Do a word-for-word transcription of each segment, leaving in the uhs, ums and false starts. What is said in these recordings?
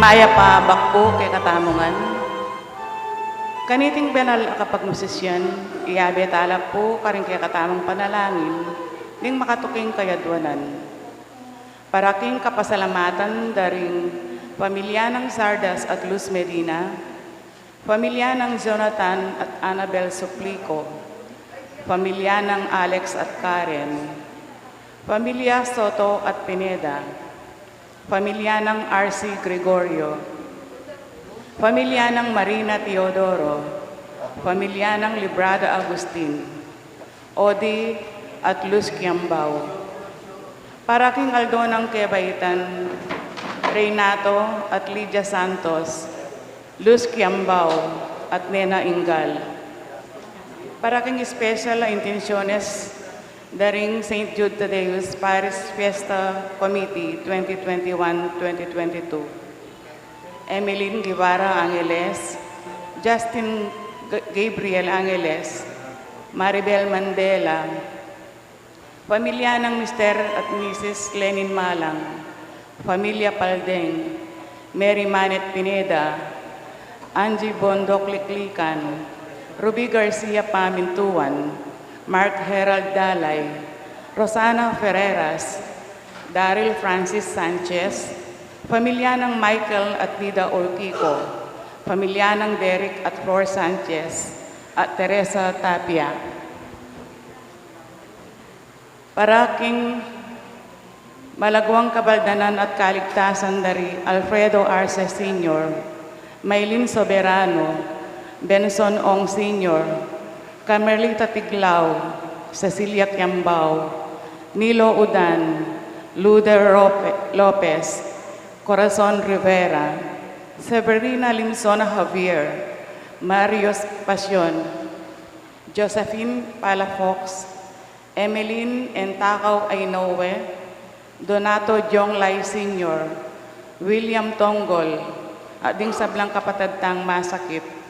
Mayap a abak pu kekatamu ngan. Kaniting banal a kapagmusisyan, iyabe tala pu karing kekatamung panalangin ning makatuking kayadwanan. Para king kapasalamatan da ring pamilya nang Zardas at Luz Medina, pamilya nang Jonathan at Annabel Suplico, pamilya nang Alex at Karen, pamilya Soto at Pineda, pamilya nang R C Gregorio, pamilya nang Marina Teodoro, pamilya nang Librada Agustin, Odi at Luz Kiambao. Para king aldo nang kebaitan, Renato at Lydia Santos, Luz Kiambao at Nena Ingal. Para king special a intensyones da ring Saint Jude Thaddeus Parish Fiesta Committee twenty twenty-one, twenty twenty-two. Emeline Guevara Angeles, Justin G-, Gabriel Angeles, Maribel Mandela, pamilya nang Mister at Missus Lenin Malang, pamilya Paldeng, Mary Manette Pineda, Angie Bondoc Liklikan, Ruby Garcia Pamintuan, Mark Herald Dalay, Rosana Ferreras, Daryl Francis Sanchez, pamilya nang Michael at Nida Urquico, pamilya nang Derek at Flor Sanchez, at Teresa Tapia. Para king malagwang kapaldanan at kaligtasan da ri Alfredo Arce Senior, Maylin Soberano, Benson Ong Senior, Carmelita Tiglao, Cecilia Kiambao, Nilo Udan, Luder Rope-, Lopez, Corazon Rivera, Severina Linzona Javier, Marius Pasion, Josephine Palafox, Emeline Entacao Ainoue, Donato Jonglay Senior, William Tonggol, at ding sablang kapatad tang masakit.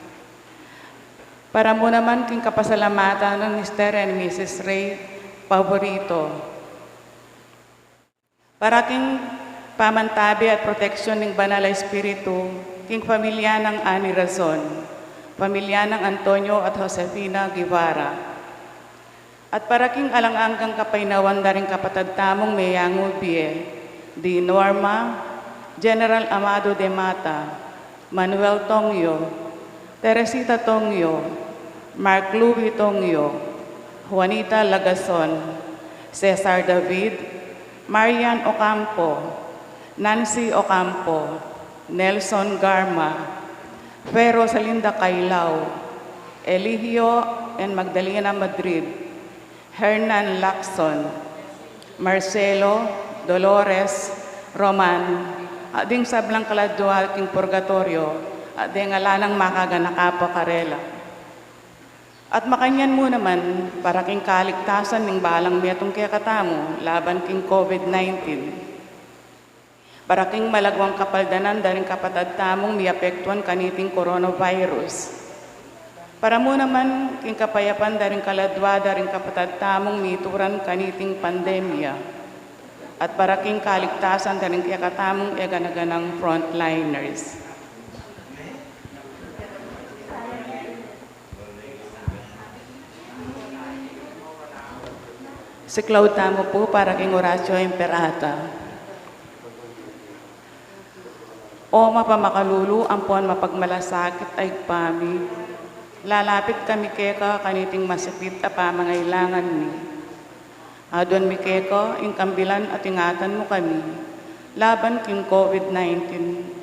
Para mu naman king kapasalamatan nang Mister and Missus Ray Favorito. Para king pamantabe at proteksyon ning Banal a Espiritu, king pamilya nang Ani Razon, pamilya nang Antonio at Josefina Guevara. At para king alang anggang kapaynawan da ring kapatad tamung meyangu bie, di Norma, General Amado de Mata, Manuel Tongyo, Teresita Tongyo, Mark Louis Tongyo, Juanita Lagason, Cesar David, Marian Ocampo, Nancy Ocampo, Nelson Garma, Fe Rosalinda Cailao, Eligio and Magdalena Madrid, Hernan Lacson, Marcelo, Dolores, Roman, at ding sablang kaladua king purgatoryo, at deng ala nang makaganaka pa karela. At makanyan mu naman, para king kaligtasan ning balang metung kekatamu laban king COVID nineteen. Para king malagwang kapaldanan da ring kapatad tamung miapektuan kaniting coronavirus. Para mu naman king kapayapan da ring kaladua da ring kapatad tamung mituran kaniting pandemya. At para king kaligtasan da ring kekatamung e gana-ganang frontliners. Siklaud tamu pu para king Oratio Imperata. O mapamakalulu ampon mapagmalasakit a Ibpa mi, lalapit kami keka kaniting masakit a pamangailangan mi. Aduan mi keka ing kambilan at ingatan mu kami laban king COVID nineteen,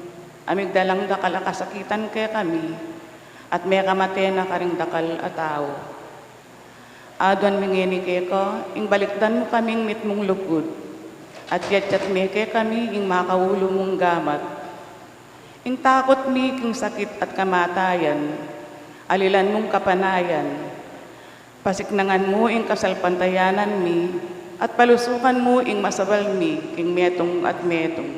a migdalang dakal a kasakitan kekami, at mekamate na karing dakal a tau. Aduan mi ngeni keka ing balikdan mu kaming mitmung lugud, at yatyat me kekami ing makaulu mung gamat. Ing takut mi king sakit at kamatayan, alilan mung kapanayan, pasiknangan mu ing kasalpantayanan mi, at palusukan mu ing masabal mi king metung at metung.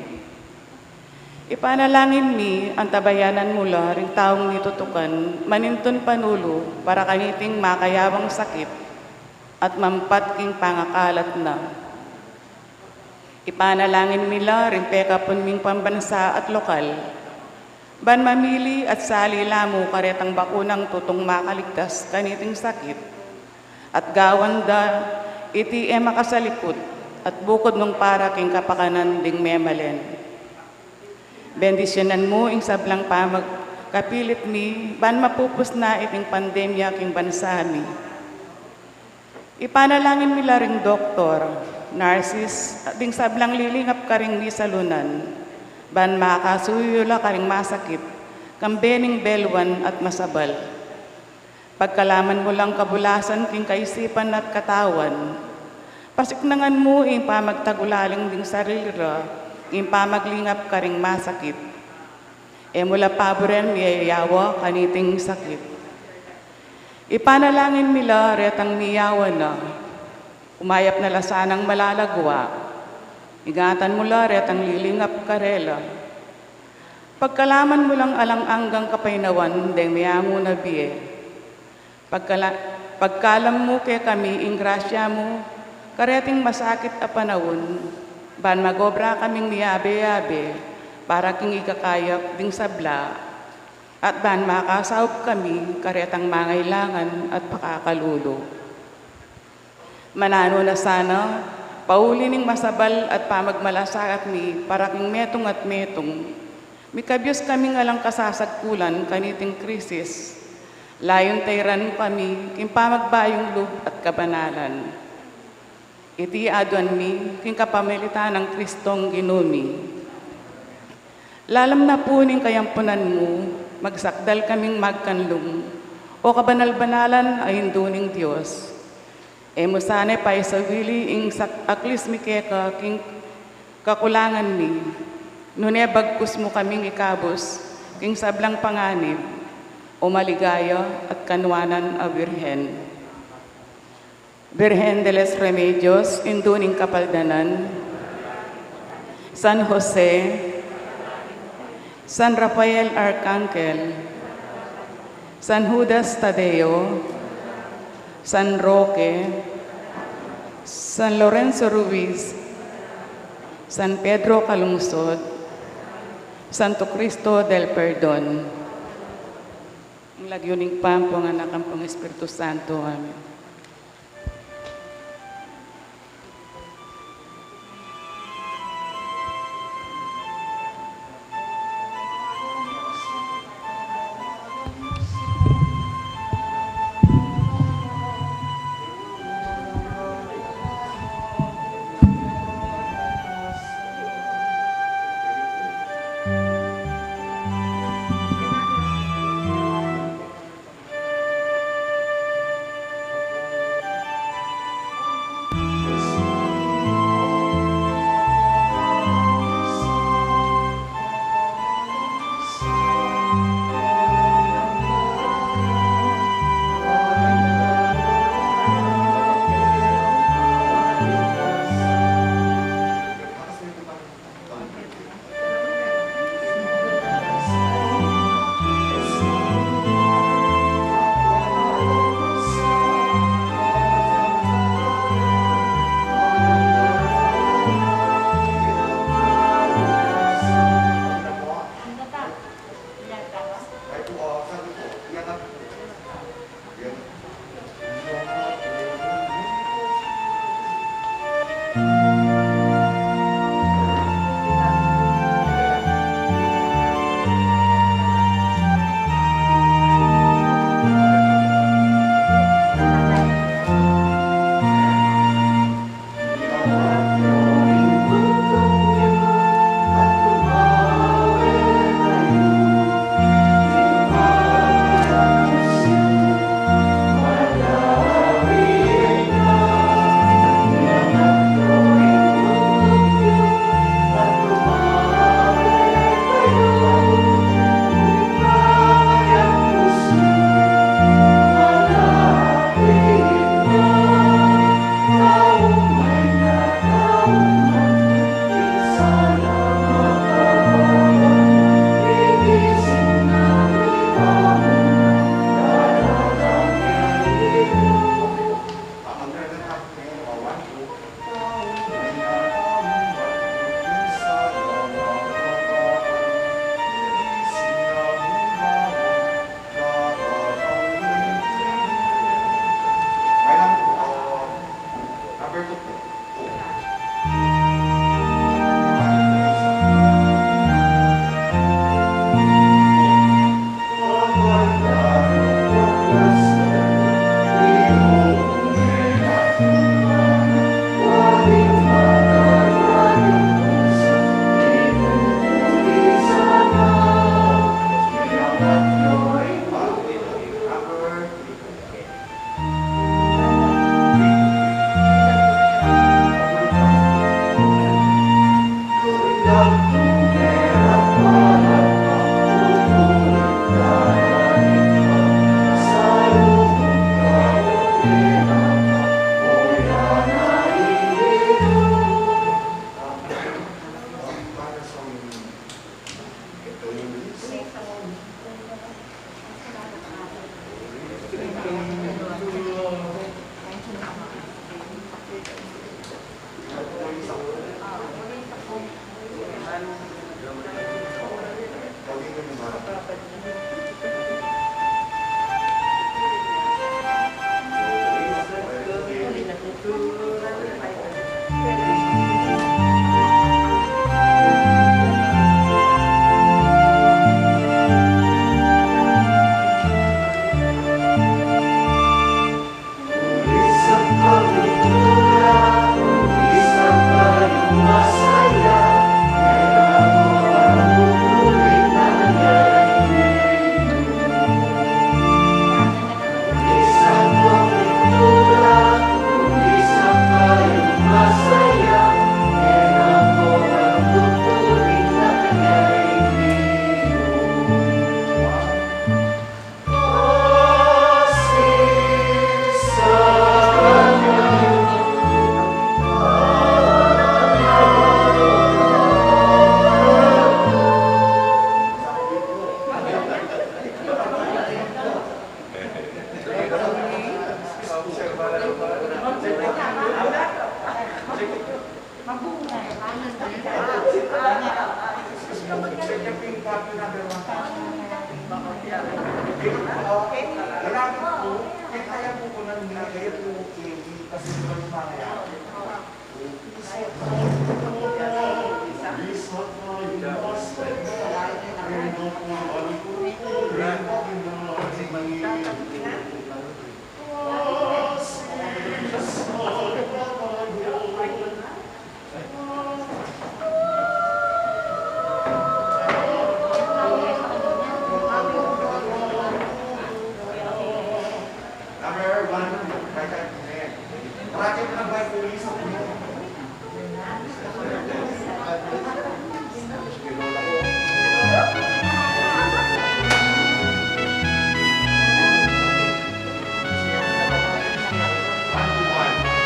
Ipanalangin mi, antabayanan mu la ring taung mitutukan manintun panulu para kaniting makayawang sakit at mampat king pangakalat na. Ipanalangin mi la ring pekapun ming pambansa at lokal, Ban mamili at sali la mu karetang bakunang tutung makaligtas kaniting sakit, at gawan da iti e makasalikut at bukud nung para king kapakanan ding memalen. Bendisyunan mu ing sablang pamagkapilit mi ban mapupus na iting pandemya king bansa mi. Ipanalangin mi la ring doktor, nurses, at ding sablang lilingap karing misalunan, ban makasuyu la karing masakit, kambe ning belwan at masabal. Pagkalaman mu lang kabulasan king kaisipan at katawan, pasiknangan mu ing pamagtagulaling ding sarili ra, ing pamaglingap karing masakit. E mu la paburen miyayawa kaniting sakit. Ipanalangin mi la retang miyawa na, umayap na la sanang malalagwa. Ingatan mu la retang lilingap karela. Pagkalaman mu lang alang anggang kapaynawan deng miyanguna bie. Pagkala-, pagkalam mu kekami ing grasya mu, kareting masakit a panaun, ban magobra kaming miyabe-yabe para king ikakayap ding sabla, at ban makasaup kami karetang mangailangan at pakakalulu. Mananu na sana, pauli ning masabal at pamagmalasakit mi para king metung at metung, mikabyus kaming alang kasasagkulan kaniting krisis, layun tairan kami king pamagbayung lub at kabanalan. Iti aduan mi king kapamilatan nang Kristong Ginu mi. Lalam na pu ning kayampunan mu, magsakdal kaming magkanlung, o kabanal-banalan a Indu ning Dios. E mu sana paisawili ing sak-, aklis mi keka king kakulangan mi, nune bagkus mu kaming ikabus king sablang panganib, o maligaya at kanuanan a Birhen. Virgen de los Remedios, Indu ning Kapaldanan, San Jose, San Rafael Arcangel, San Judas Tadeo, San Roque, San Lorenzo Ruiz, San Pedro Calungsod, Santo Cristo del Perdon. Ing lagyu ning Ibpa, ampong Anak, ampong Espiritu Santo. Amen. Number one, right hand man. Parati mo nang may pulis. One to one.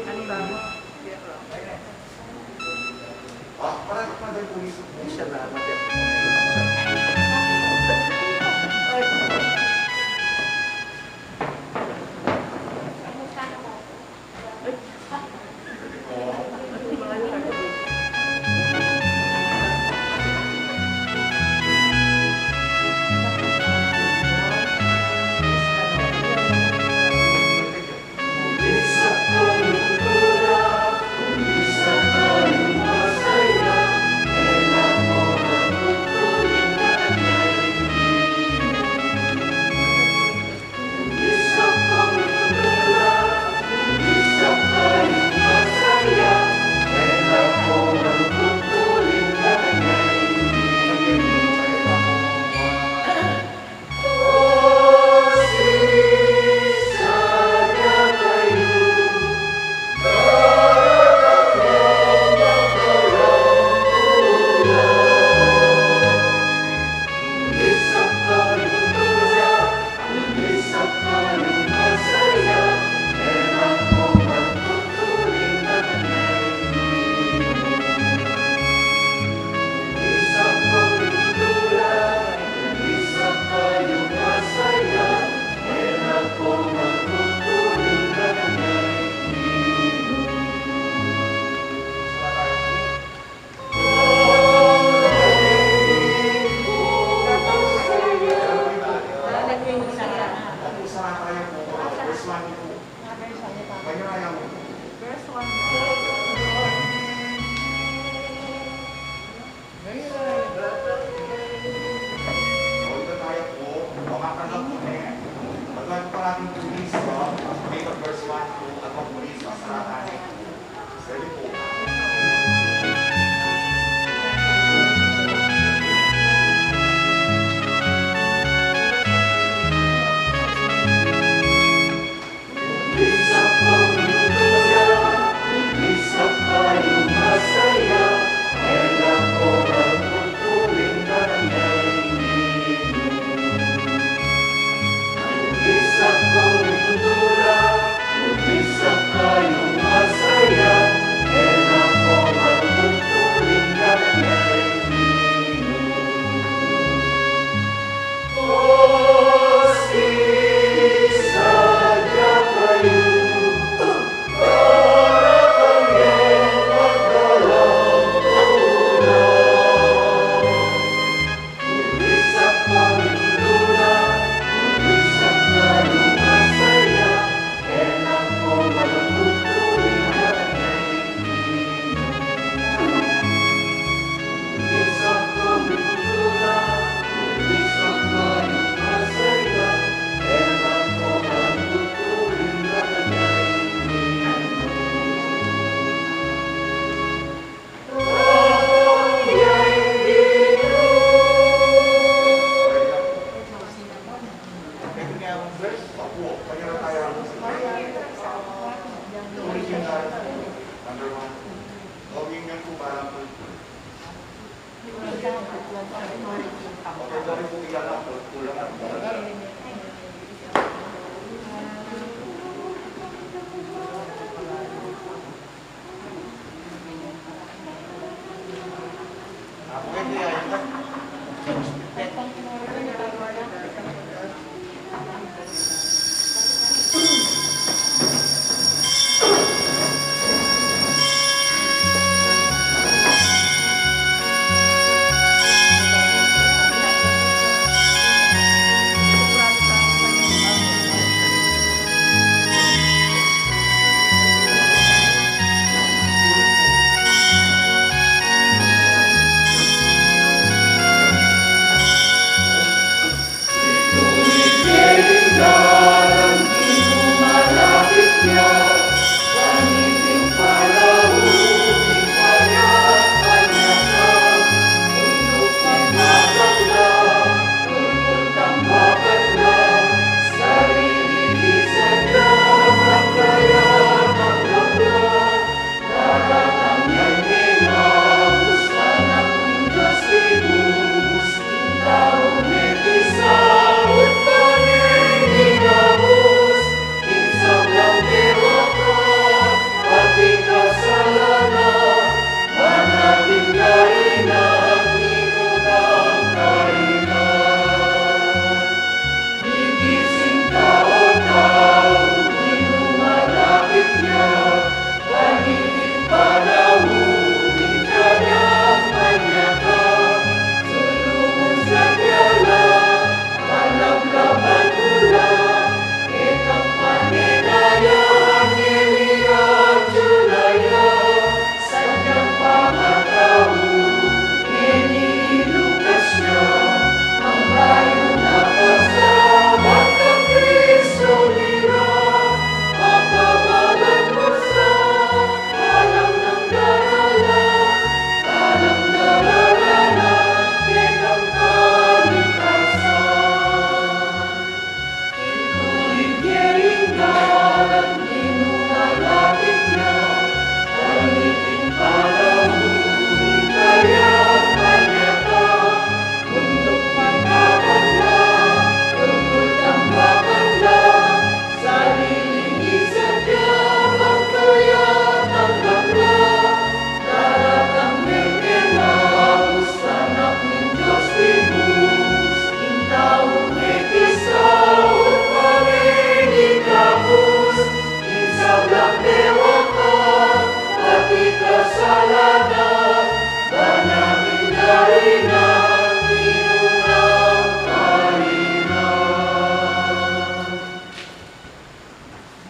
And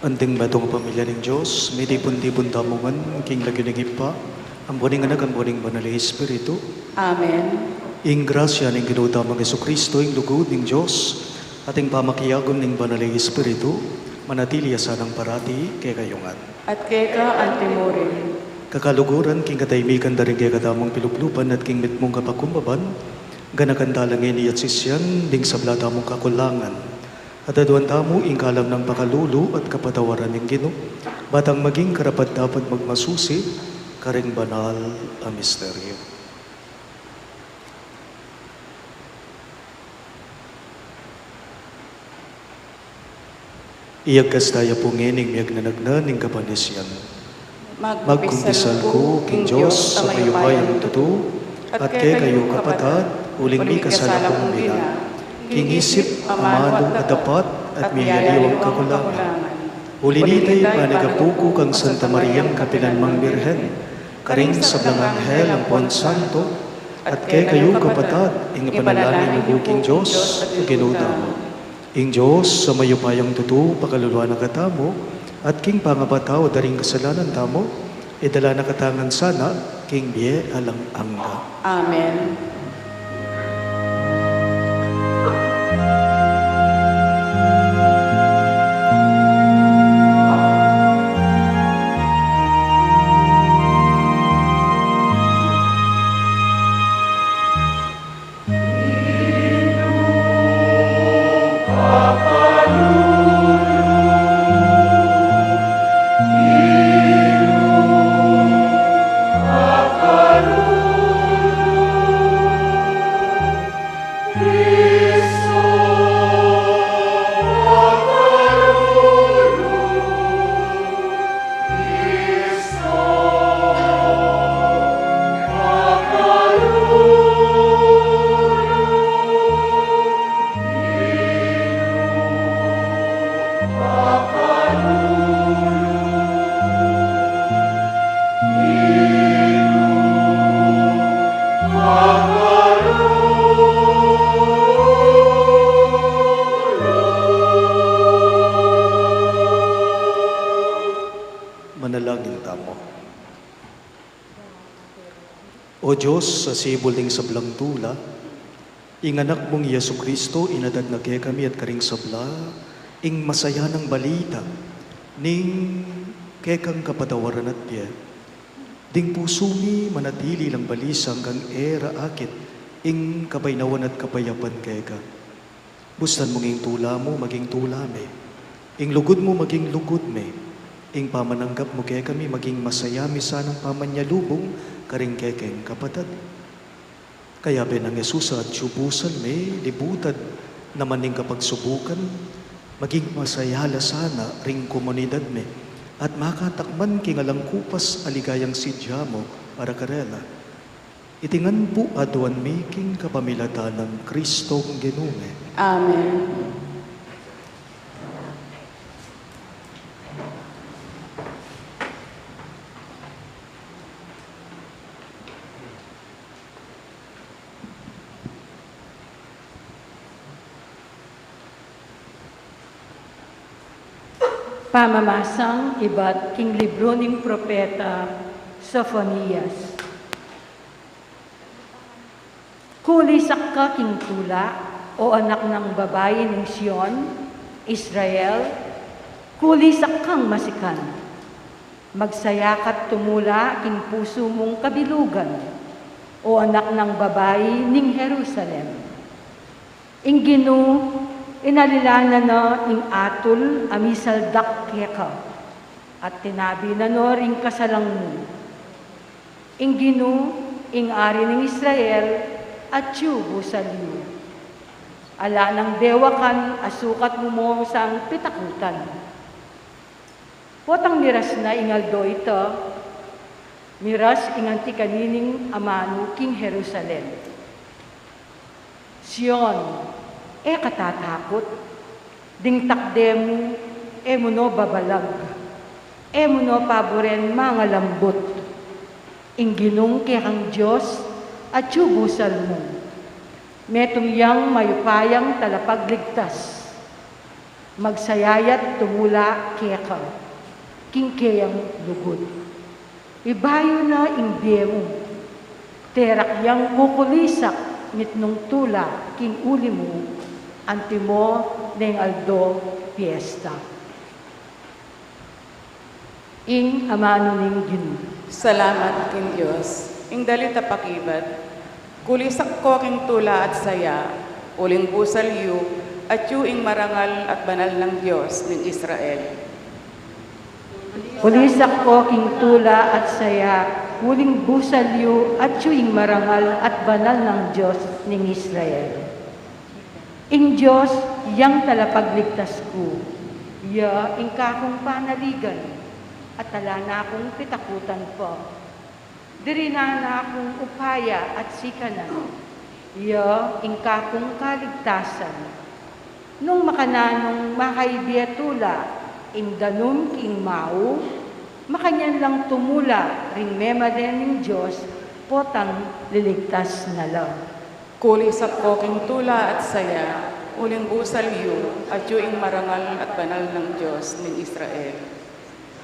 Anting metung a pamilya ning Dios, mitipun-tipun tamu ngan king lagyu ning Ibpa, ampo ning Anak, ampo ning Banal a Espiritu. Amen. Ing grasya ning Ginu tamung Jesucristo, ing lugud ning Dios, at ing pamakiabe ning Banal a Espiritu, manatili ya sanang parati kekayu ngan. At keka antimurin. Kakaluguran, king katahimikan da ring kekatamung pilubluban at king mitmung kapakumbaban, ganakan tala ngeni at sisian ding sabla tamung kakulangan. At aduan tamu ing kalam nang pakalulu at kapatawaran ning Ginu, ba tang maging karapat-dapat magmasusi karing banal a misteryo. Iyagkas taya pu ngening miyagnanagnan ning kapanisian. Magkumpisal ku king Dios a mayupayang tutu, at kekayu kapatad, uling mikasala kung mina, king isip, amanu, at dapat, at miyaliwang kakulangan. Uli na nita, ipanyawad ku kang Santa Mariang kapilanmang Birhen, karing sablang anghel ampon santo, at kekayu kapatad, ing ipanalangin yu ku king Dios a Ginu tamu. Ing Dios a mayupayang tutu, pakaluluan na katamu, at king pangapatawad da ring kasalanan tamu, idala na katamu ngan sana king bie alang angga. Amen. O Dios, a sibul ning sablang tula, ing Anak mung Jesucristo, inadad na kekami at karing sabla ing masayanang balita ning kekang kapatawaran at bie. Ding pusu mi manatili lang balisa anggang e ra akit ing kabaynawan at kapayapan keka. Bustan mung ing tula mu maging tula mi, ing lugud mu maging lugud mi, ing pamananggap mu kekami maging masaya mi sanang pamanyalubung karing kekeng kapatad. Kayabe nang Jesus, atyu busal mi, libutad naman ning kapagsubukan, maging masaya la sana ring komunidad mi, at makatakman king alang kupas a ligayang sidya mu para karela. Iti ngan pu aduan mi king kapamilatan nang Kristong Ginu mi. Amen. Pamamasang ibat king libru ning propeta Sofonias. Kulisak ka king tula, o anak nang babai ning Sion, Israel, kulisak kang masikan. Magsaya ka't tumula king pusu mung kabilugan, o anak nang babai ning Jerusalem. Ing Ginu, inalilan na na ing atul a misaldak keka, at tinabi na no ring kasalang mu. Ing Ginu, ing Ari ning Israel, atyu busal yu. Ala nang dewakan a sukat mu mo sang pitakutan. Potang miras na ing aldo ita, miras ing anti kanining amanu king Jerusalem. Sion, e ka tatakut, ding takde mu, e mu no babalag, e mu no paburen mangalambut. Ing Ginung kekang Dios, atyu busal mu. Metung yang mayupayang talapagligtas. Magsaya ya't tumula keka, king keyang lugud. Ibayu na ing bie mu, terak yang kukulisak mitmung tula king uli mu, antimo neng aldo piesta. Ing amanu ning Ginu. Salamat king Dios. Ing dalit a pakibat. Kulisak ko king tula at saya, uling busal yu, atyu ing marangal at banal nang Dios ning Israel. Kulisak ko king tula at saya, uling busal yu, atyu ing marangal at banal nang Dios ning Israel. Ing Dios, yang talapagligtas ku, ya ing kakung panaligan, at ala na kung pitakutan pa. Dirinan na kung upaya at sikanan, ya ing kakung kaligtasan. Nung makananung makaibie tula ing danum king mau, makanyan lang tumula ring memalen ning Dios, potang liligtas na la. Kulisak ko king tula at saya, uling busal yu, atyu ing marangal at banal nang Dios ning Israel.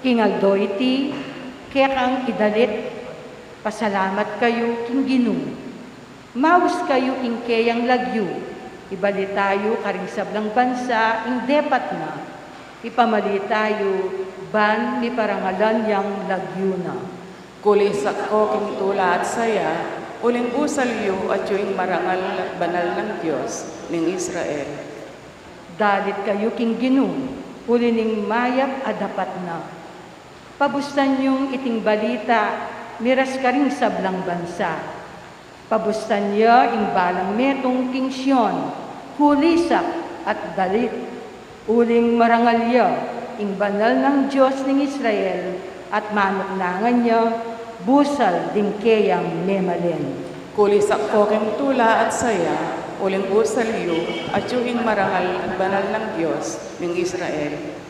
King aldo iti, kekang idalit, pasalamat kayu king Ginu. Maus kayu king keyang lagyu, ibalita yu karing sablang bansa ing depat na, ipamalita yu ban miparangalan yang lagyu na. Kulisak ko king tula at saya, uling busal yu atyu ing marangal at banal nang Dios ning Israel. Dalit kayu king Ginu, uli ning mayap a dapat na. Pabustan yung iting balita, miras karing sablang bansa. Pabustan ya ing balang metung king Sion, kulisak at dalit. Uling marangal ya ing banal nang Dios ning Israel, at manuknangan ya busal ding keyang memalen. Kulisak ko king tula at saya, uling busal yu atyu ing marangal at banal nang Dios ning Israel.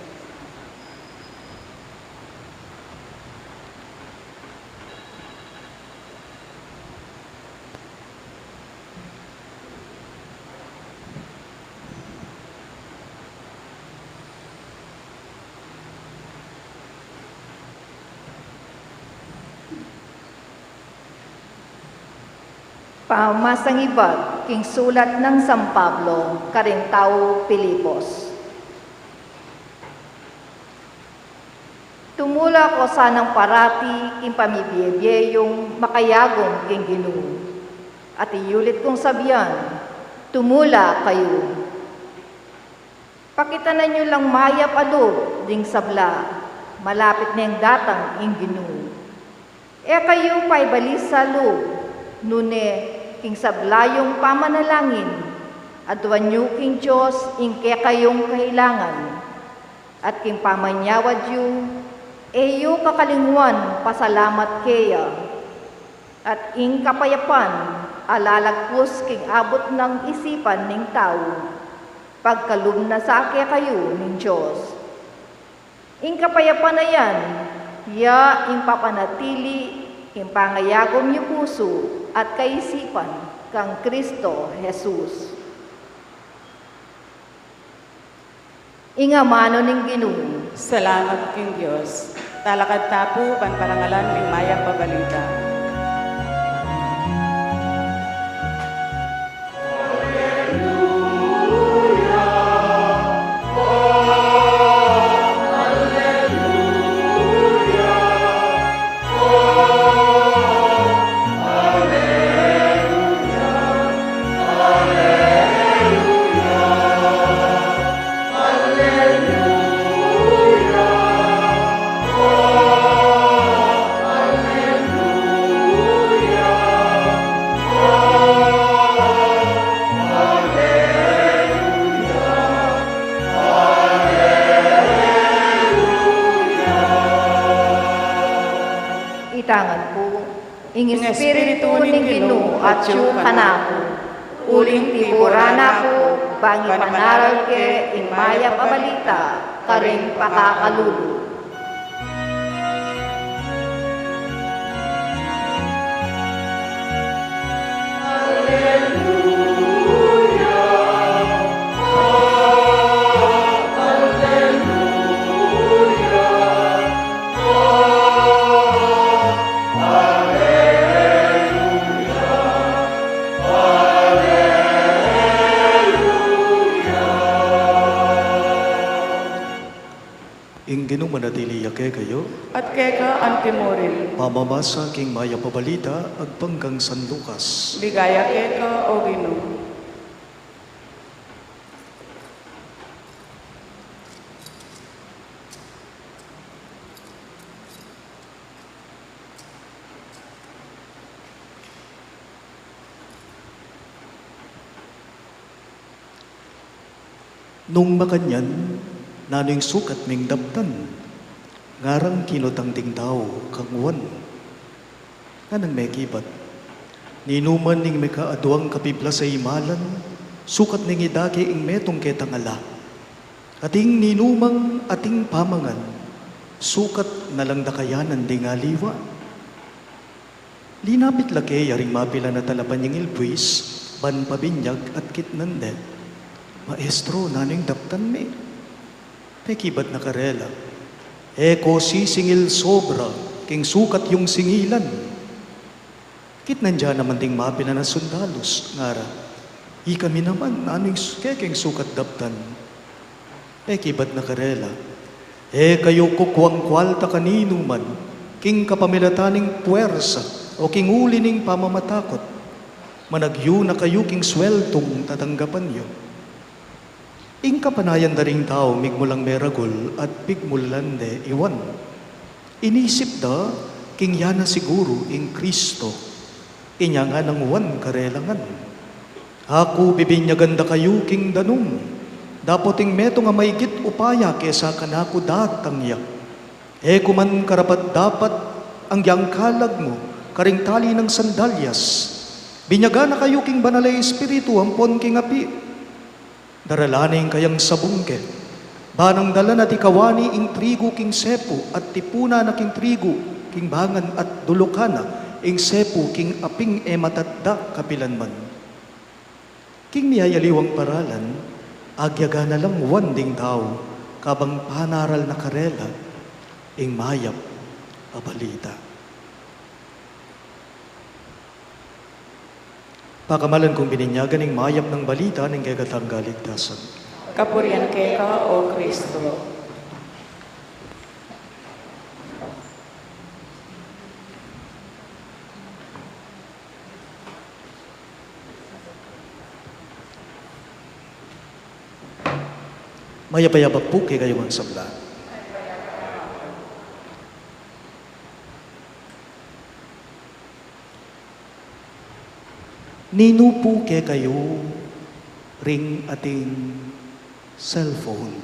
Ah, masangibat king sulat nang San Pablo karing tau Filipos. Tumula ko sanang parati king pamibie-bie yung makayagum king Ginu. At iyulit kong sabian, tumula kayu. Pakitanan yu lang mayap a lub ding sabla, malapit neng datang ing Ginu. E kayu paibalisa lub, nune king sabla yung pamanalangin, aduan yu king Dios ing kekayung kailangan, at king pamanyawad yu, e yu kakalingwan pasalamat keya. At ing kapayapan a lalagpus king abut nang isipan ning tau, pagkalub na sa kekayu ning Dios. Ing kapayapan a yan, ya ing papanatili king pangayagum yu pusu at kaisipan kang Kristo Jesus. Ing amanu ning Ginu. Salamat king Dios. Talakad ta pu ban parangalan ing mayap a balita. Itangan pu, ing Espiritu ning Ginu atyu kanaku, uling tiburan na ku bang ipanaral ke ing mayap a balita karing pakakalulu. Ing Ginu manatili ya kekayu. At keka antimurin. Pamamasa king mayap a balita agpang kang San Lucas. Ligaya keka, O Ginu. Nung makanyan, nanu ing sukat ming daptan? Ngarang kinutang ding tau kang Juan. Nganang mekibat, ninuman ing mekaaduang kapiblas a imalan, sukat neng idake ing metung ketang ala. At ing ninumang ating pamangan, sukat na lang dakayanan ding aliwa. Linapit la keya ring mapilan a talapanyingil buis, ban pabinyag at kitnan de, "Maestro, nanu ing daptan mi?" Pekibat na karela, "E ko sisingil sobra king sukat yung singilan." Kitnan da naman ding mapilan a sundalus, ngara, "Ikami naman, nanu ing su-, kekeng sukat daptan?" Pekibat na karela, "E kayu kukuang kualta kaninuman, king kapamilatan ning puersa, o king uli ning pamamatakut. Managyu na kayu king sueltung tatanggapan yu." Ing kapanayan da ring tau migmulang meragul at pigmulalan de i Juan. Inisip da king ya na siguru ing Kristo. Inya nganang Juan karela ngan, "Aku bibinyagan da kayu king danum, dapot ing metung a maigit upaya kesa kanaku datang ya. E ku man karapat-dapat anggiyang kalag mu karing tali nang sandalyas. Binyagan na kayu king Banal a Espiritu ampon king api." Daralan ne ing kayang sabungke, ba nang dalan at ikawani ing trigu king sepu, at tipunan na king trigu king bangan, at dulukan na ing sepu king aping e matatda kapilan man. King miyayaliwang paralan, agyaga na lang Juan ding tau, kabang panaral na karela ing mayap a balita. Pakamalan kung bininyagan ing mayap nang balita ning kekatang kaligtasan. Kapurian keka, O Kristo. Mayap a yabak pu kekayu ngan sabla. Ninu pu kekayu ring atin cellphone?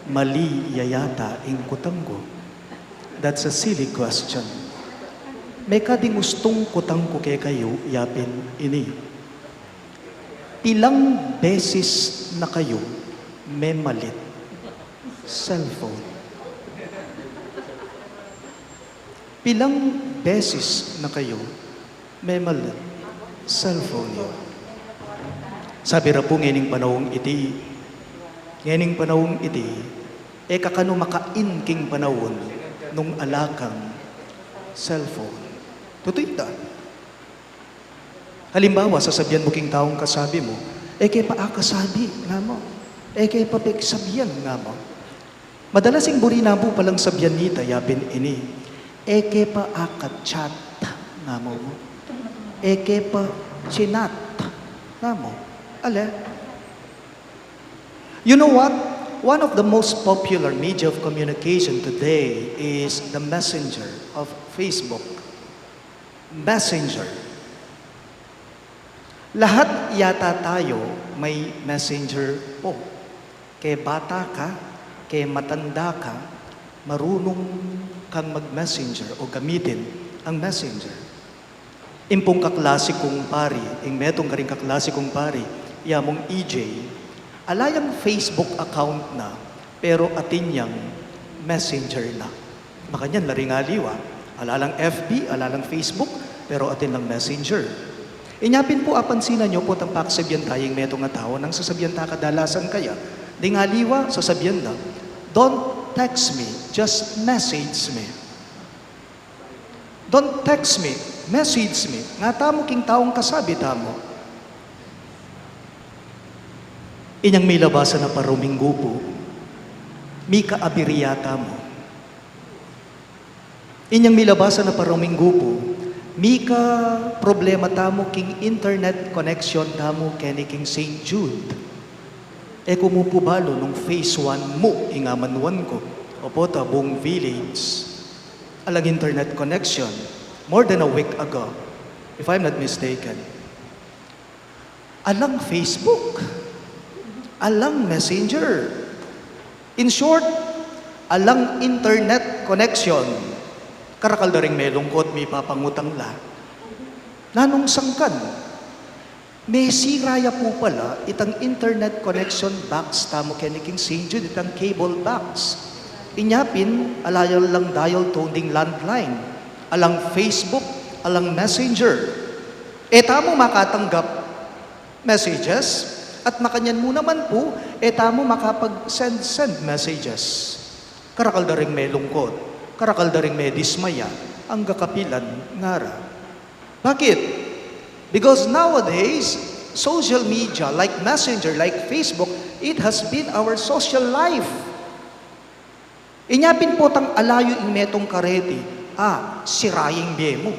Mali ya yata ing kutang ku. That's a silly question. Mekad ing ustung kutang ku kekayu yapin ini: Pilang beses na kayu memalit cellphone? Pilang beses na kayu memalit cellphone yu? Sabi ra pu ngening panaun iti, ngening panaun iti, e ka kanu makain king panaun nung ala kang cellphone. Tutu ita. Halimbawa, sasabian mu king taung kasabi mu, "E ke pa akasabi," nga mu. "E ke pa peksabian," nga mu. Madalas ing buri na pu palang sabian nita yapin ini, "E ke pa aka-chat," nga mu. "E ke pa chinat," nga mu. Ale? You know what? One of the most popular media of communication today is the messenger of Facebook. Messenger. Lahat yata tayo may messenger po. Ke bata ka, ke matanda ka, marunung kang mag-messenger o gamitin ang messenger. Ing pung kaklase kung pari, ing metung karing kaklase kung pari, ya mung E J, ala yang Facebook account na, pero atin yang messenger na. Makanyan la ring aliwa, ala lang F B, ala lang Facebook, pero atin lang messenger. Inya pin pu apansinan yu pu, tang pakasabian taya ing metung a tau, nang sasabian ta kadalasan kaya, ding aliwa, sasabian da, "Don't text me, just message me." "Don't text me, message me." Nga tamu king taung kasabi tamu. Inyang milabasan a paruminggu pu, mika abiriya tamu. Inyang milabasan a paruminggu pu, mika problema tamu king internet connection tamu keni king Saint Jude. E ku mu pu balu nung phase one mu ing amanuan ku, opo, ta buong village alang internet connection more than a week ago, if I'm not mistaken. Alang Facebook, alang Messenger. In short, alang internet connection. Karakal da ring melungkut, mipapangutang la, "Nanung sangkan?" Mesira ya pu pala itang internet connection box tamu keni king Saint Jude, itang cable box. Inya pin, ala ya lang dial tone ding landline. Alang Facebook, alang Messenger. E tamu makatanggap messages, at makanyan mu naman pu, e tamu makapag-send-send messages. Karakal da ring melungkut, karakal da ring medismaya, angga kapilan ngara. Bakit? Because nowadays, social media like Messenger, like Facebook, it has been our social life. Inya pin potang ala yu ing metung kareti, a, sira ing bie mu.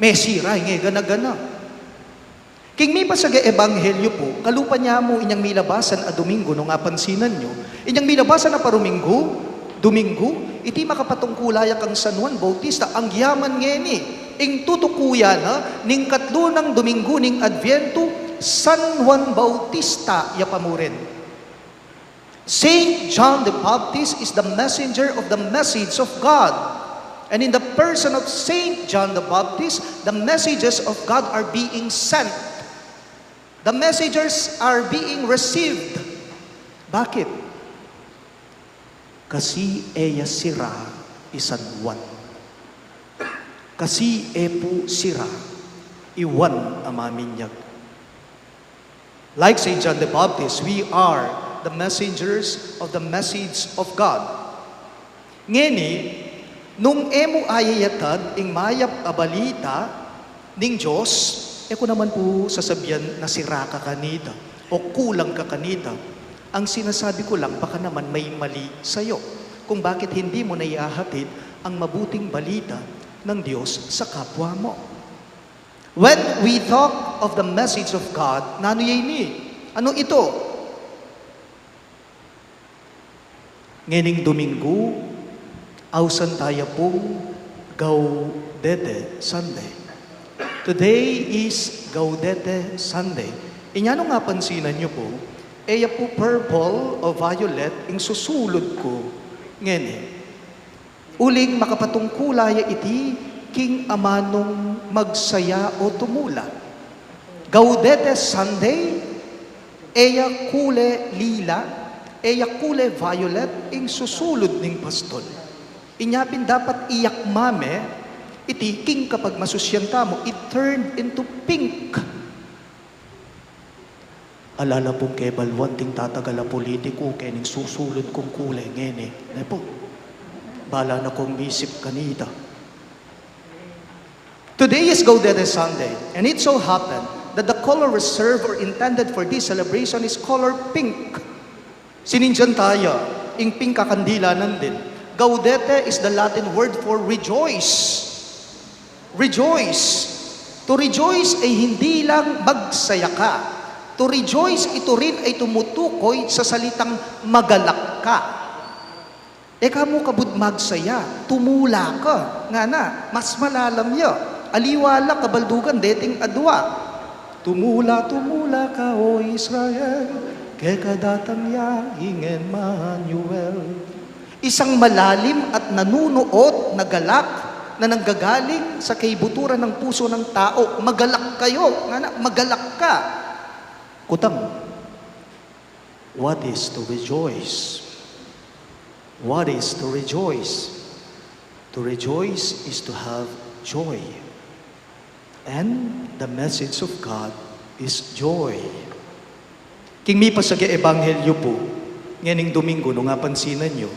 Mesira ing e gana-gana. King mipasaga ebanghelyo pu, kalupa nya mu inyang milabasan a Domingo, nung apansinan yu, inyang milabasan a paruminggu, Domingu, iti makapatungkula ya kang San Juan Bautista, anggiaman ngeni, ing tutuku ya na ning katlu nang Domingu ning Adviento, San Juan Bautista ya pamurin. Saint John the Baptist is the messenger of the message of God. And in the person of Saint John the Baptist, the messages of God are being sent. The messages are being received. Bakit? Kasi e ya sira i San Juan. Kasi e pu sira i Juan a maminyag. Like Saint John the Baptist, we are the messengers of the message of God. Ngeni, nung e mu ayayatad ing mayap a balita ning Dios, e ku naman pu sasabian na sira ka kanita, o kulang ka kanita. Ang sinasabi ku lang, baka naman may mali sayo kung bakit hindi mo naihahatid ang mabuting balita ng Dios sa kapwa mo. When we talk of the message of God, nanu ya ini? Ano ito? Ngening Domingo, ausan taya pung Gaudete Sunday. Today is Gaudete Sunday. Inya nung apansinan yu pu, e ya pu purple o violet ing susulud ku ngeni. Uling makapatungkul ya iti king amanung magsaya o tumula. Gaudete Sunday, e ya kule lila, e ya kule violet ing susulud ning pastol. Inya pin dapat iyakma me iti king kapagmasusyan tamu, it turned into pink. Ala la pung kebaluan ding tatagal a politiku kening susulud kung kule ngeni. Ne pu? Bala na kung misip kanita. Today is Gaudete Sunday, and it so happened that the color reserved or intended for this celebration is color pink. Sinindian taya ing pink a kandilanan din. Gaudete is the Latin word for rejoice. Rejoice. To rejoice ay hindi lang magsaya ka. To rejoice, ito rin ay tumutukoy sa salitang magalak ka. E ka mu kabud magsaya, tumula ka, ngana, mas malalam ya. Aliwa la kabaldugan deting adua. Tumula, tumula ka, O Israel, keka datang ya ing Emmanuel. Isang malalim at nanunuot na galak na nanggagaling sa kaibuturan ng puso ng tao. Magalak kayo, ngana, magalak ka. Kutang, what is to rejoice? What is to rejoice? To rejoice is to have joy. And the message of God is joy. King mipasag a ebanghelyo pu ngening Domingo, nung apansinan yu,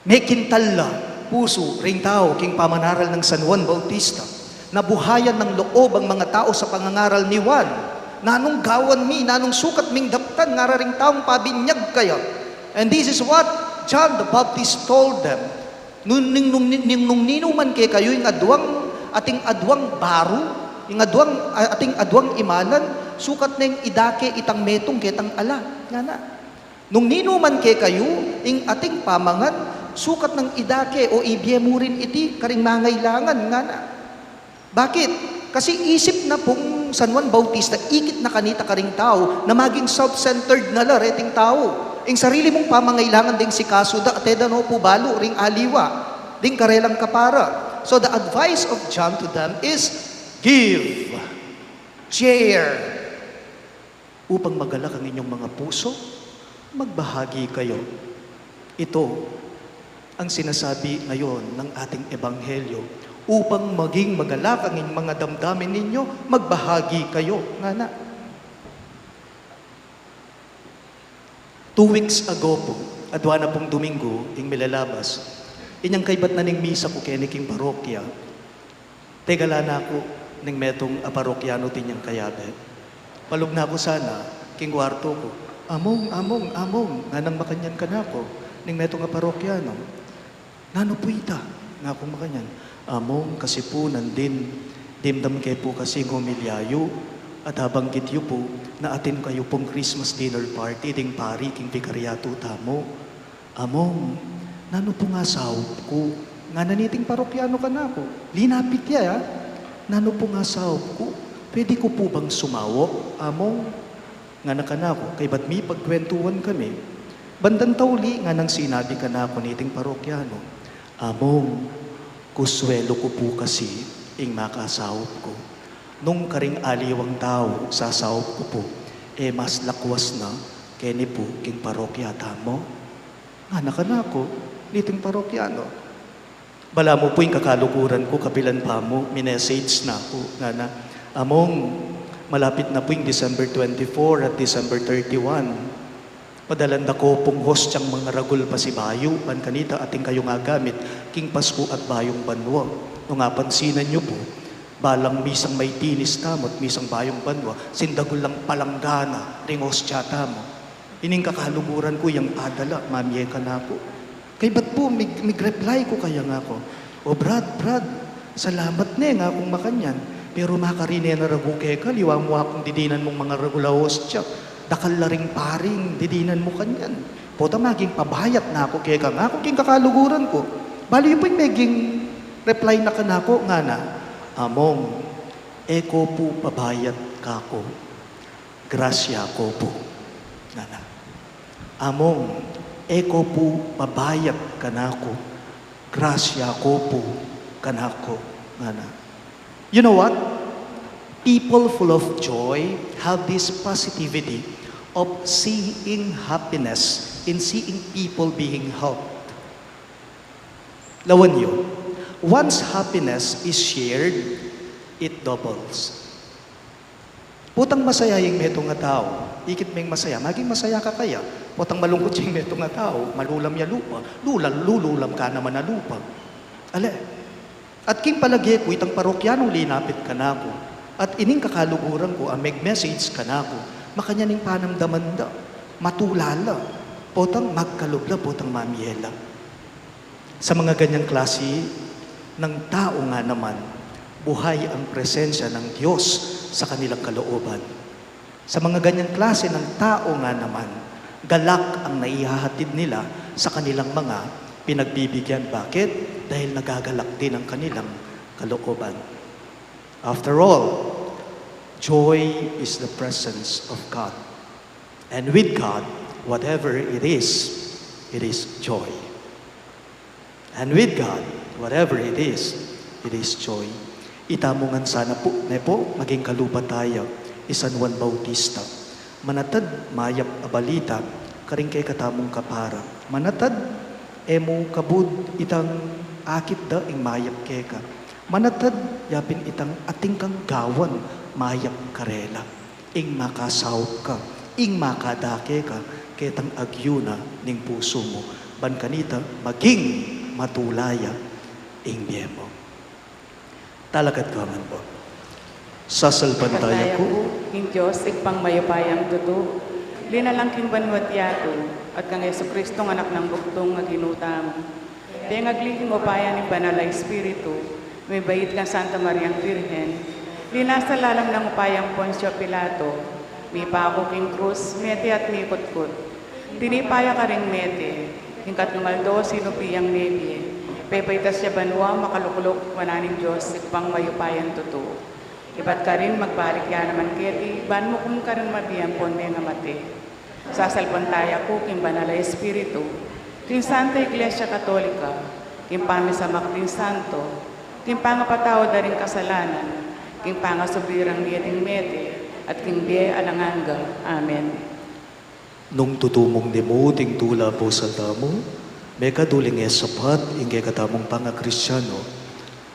mekintal la pusu ring tau king pamanaral nang San Juan Bautista. Nabuhayan ng loob ang mga tau sa pangangaral ni Juan. Nanung gawan mi, nanung sukat ming daptan, ngara ring taung pabinyag kaya. And this is what John the Baptist told them. Nung, nung, nung, nung, nung ninu man kekayu ing aduang, ating aduang baru, ing aduang, a-, ating aduang imalan, sukat neng idake itang metung ketang ala, ngana. Nung ninu man kekayu ing ating pamangan, sukat neng idake o ibie mu rin iti karing mangailangan, ngana. Bakit? Kasi isip na pung San Juan Bautista, ikit na kanita karing tau, na maging self-centered na la reting tau. Ing sarili mung pamangailangan deng sikasu da, at e da no pu balu ring aliwa, ding karelang kapara. So the advice of John to them is, give, share, upang magalak ang inyong mga puso, magbahagi kayo. Ito ang sinasabi ngayon ng ating ebanghelyo, upang maging magalak ang inyong mga damdamin ninyo, magbahagi kayo. Ngana. Two weeks ago pu, adua na pung Domingo, ing milalabas, inyang kaybat na ning misa ku keni king parokya, tegala na ku ning metung a parokyanu tinyang kayabe. Palug na ku sana king kuartu ku, "Among, Among, Among," nganang makanyan kanaku ning metung a parokyanu. "Nanu pu ita?" ngakung makanyan. "Among, kasi pu nandin, dimdam ke pu kasi ing homilya yu, at abanggit yu pu na atin kayu pung Christmas dinner party ding pari king bikaryatu tamu." "Among, nanu pung asawap ku?" ngana niting parokyanu kanaku. Linapit ya, ah. "Nanu pung asawap ku? Pwede ku pu bang sumawap, Among?" ngana kanaku, kaybat mipagkwentuhan kami. Bandang tauli, nganang sinabi kanaku niting parokyanu, "Among, kuswelu ku pu kasi ing makasawap ku. Nung karing aliwang tau sasawap ku pu, e mas lakwas na keni pu king parokya tamu." Ngana kanaku niting parokyanu. "Balamu pu ing kakaluguran ku kapilan pamu, minessage na ku," ngana. "Among, malapit na pu ing December twenty-four at December thirty-one. Padalan da ko pung hostiang mangaragul pasibayu, ban kanita atin kayung agamit king Pasku at bayung banua. Nung apansinan yu pu, balang misang maitinis tamu at misang bayung banua, sindagul lang palanggana ring hostia tamu. Ining kakaluguran ku yang padala, mamie kanaku. Kaybat pu, mig-, mig-reply ku kaya ngaku, "O Brad, Brad, salamat ne," ngakung makanyan. "Pero makarine na ragu keka, liwa mu akung didinan mung mangaragul a hostia. Dakal la ring paring didinan mu kanyan. Potang maging pabayat na ku keka," ngaku king kakaluguran ku. Balu yu pu ing meging reply na kanaku, ngana, "Among, e ko pu pabayat kaku. Grasya ko pu," ngana. "Among, e ko pu pabayat kanaku. Grasya ko pu kanaku," ngana. You know what? People full of joy have this positivity of seeing happiness in seeing people being helped. Lawen yu, once happiness is shared, it doubles. Potang masaya ing metung a tau, ikit meng masaya, maging masaya ka kaya. Potang malungkut ing metung a tau, malulam ya lupa, lula-, lululam ka naman a lupa. Ale, at king palage ku itang parokyanung linapit kanaku, at ining kakaluguran ku a meg-message kanaku, makanyan ing panamdaman da, matula la, potang magkalub la, potang mamie la. Sa mga ganyang klase ng tao nga naman, buhay ang presensya ng Diyos sa kanilang kalooban. Sa mga ganyang klase ng tao nga naman, galak ang naihahatid nila sa kanilang mga pinagbibigyan. Bakit? Dahil nagagalak din ang kanilang kalooban. After all, joy is the presence of God. And with God, whatever it is, it is joy. And with God, whatever it is, it is joy. Itamu ngan sana pu, ne pu, maging kalupa taya i San Juan Bautista. Manatad mayap a balita karing kekatamung kapara. Manatad e mu kabud itang akit da ing mayap keka. Manatad yapin itang atin kang gawan mayap karela. Ing makasaup ka, ing makadake ka ketang agyu na ning pusu mu, ban kanita maging matula ya ing bie mu. Talakad ku ngan pu. Sasalpantaya ku ing Dios, Ibpang mayupayang tutu, linalang king banua't yatu, at kang Jesucristong Anak nang bugtung a Ginu tamu. Pengagli king upaya ning Banal a Espiritu, mibait kang Santa Mariang Birhen, linasa lalam ning upayang Poncio Pilato, mipaku king krus, mete at mikutkut. Tinipa ya karing mete, king katlung aldo sinupi yang mebie, pepaitas ya banua, makalukluk wanan ning Dios, Ibpang mayupayang tutu. Ibat karin magbalik ya naman keti, ban mukum karing mabie ampon mengamate. Sasalpantaya ku king Banal a Espiritu, king Santa Iglesia Katolika, king pamisamak ding santo, king pangapatawad da ring kasalanan, king pangasubli rang mie ding mete, at king bie alang angga. Amen. Nung tutu mung dimu ing tula pusal tamu, mekad uling e sapat ing kekatamung pangakristiano.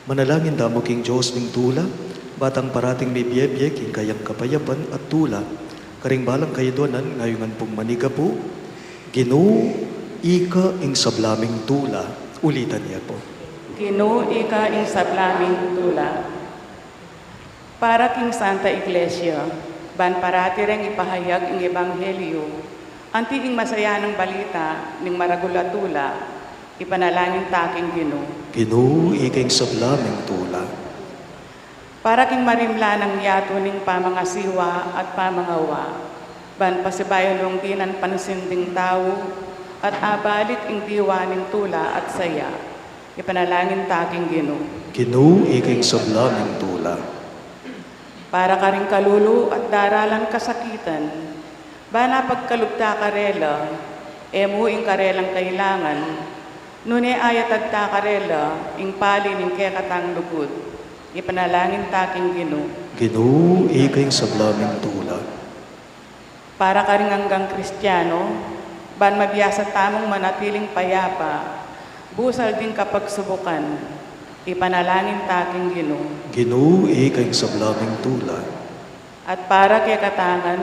Manalangin tamu king Dios ning tula, ba tang parating mibie-bie king kayang kapayapan at tula, karing balang kayadwanan ngayungan pung manigapu. Ginu, ika ing sabla ming tula. Ulitan ye pu. Ginu, ika ing sabla ming tula. Para king Santa Iglesia, ban parati reng ipahayag ing ebanghelyu, anti ing masayanang balita ning maragul a tula, ipanalangin ta king Ginu. Ginu, ika ing sabla ming tula. Para king marimla nang yatu ning pamangasiwa at pamangawa, ban pasibayu nung dinan pansin ding tau, at abalik ing diwa ning tula at saya, ipanalangin ta king Ginu. Ginu, ika ing sabla ming tula. Para karing kalulu at daralan kasakitan, ban apagkalub ta karela, e mu ing karelang kailangan, nune ayatad ta karela ing pali ning kekatang lugud, ipanalangin ta king Ginu. Ginu, ika ing sabla ming tula. Para karing anggang Kristiano, ban mabiasa tamung manatiling payapa, busal ding kapagsubukan, ipanalangin ta king Ginu. Ginu, ika ing sabla ming tula. At para kekatang ngan,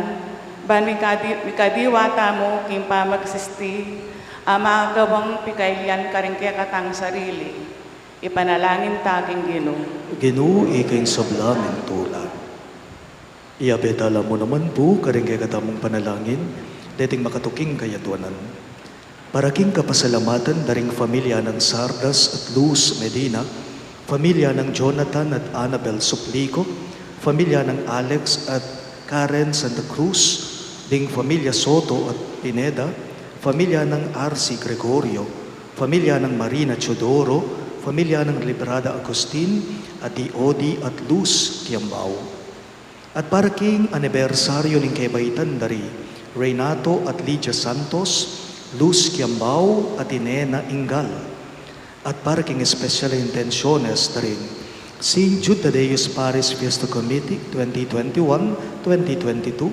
Ban mikadi-, mikadiwa tamu king pamagsisti a magawang pikailian karing kekatang sarili, ipanalangin ta king Ginu. Ginu, ika ing sabla ming tula. Iyabe tala mu naman pu karing kekatamung panalangin deting makatuking kayadwanan. Para king kapasalamatan da ring familia nang Sardas at Luz Medina, familia nang Jonathan at Annabel Suplico, familia nang Alex at Karen Santa Cruz, ding familia Soto at Pineda, familia nang R C Gregorio, familia nang Marina Teodoro, familia nang Librada Agustin at di Odi at Luz Kiambao. At para king anibersaryo ning kebaitan da ri Renato at Lydia Santos, Luz Kiambao at Inena Ingal. At para king espesyal a intensyones da ring Saint Jude Thaddeus Parish Fiesta Committee twenty twenty-one, twenty twenty-two,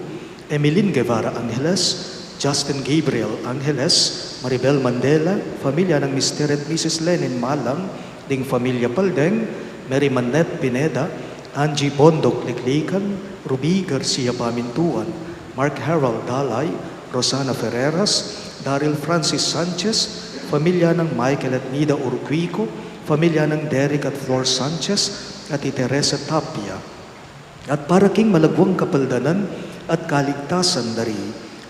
Emeline Guevara Angeles, Justin Gabriel Angeles, Maribel Mandela, familia nang Mister at Missus Lenin Malang, ding familia Paldeng, Mary Manette Pineda, Angie Bondoc Liklikan, Ruby Garcia Pamintuan, Mark Harold Dalay, Rosana Ferreras, Daryl Francis Sanchez, familia nang Michael at Nida Urquico, familia nang Derek at Flor Sanchez, at i Teresa Tapia. At para king malagwang kapaldanan at kaligtasan da ri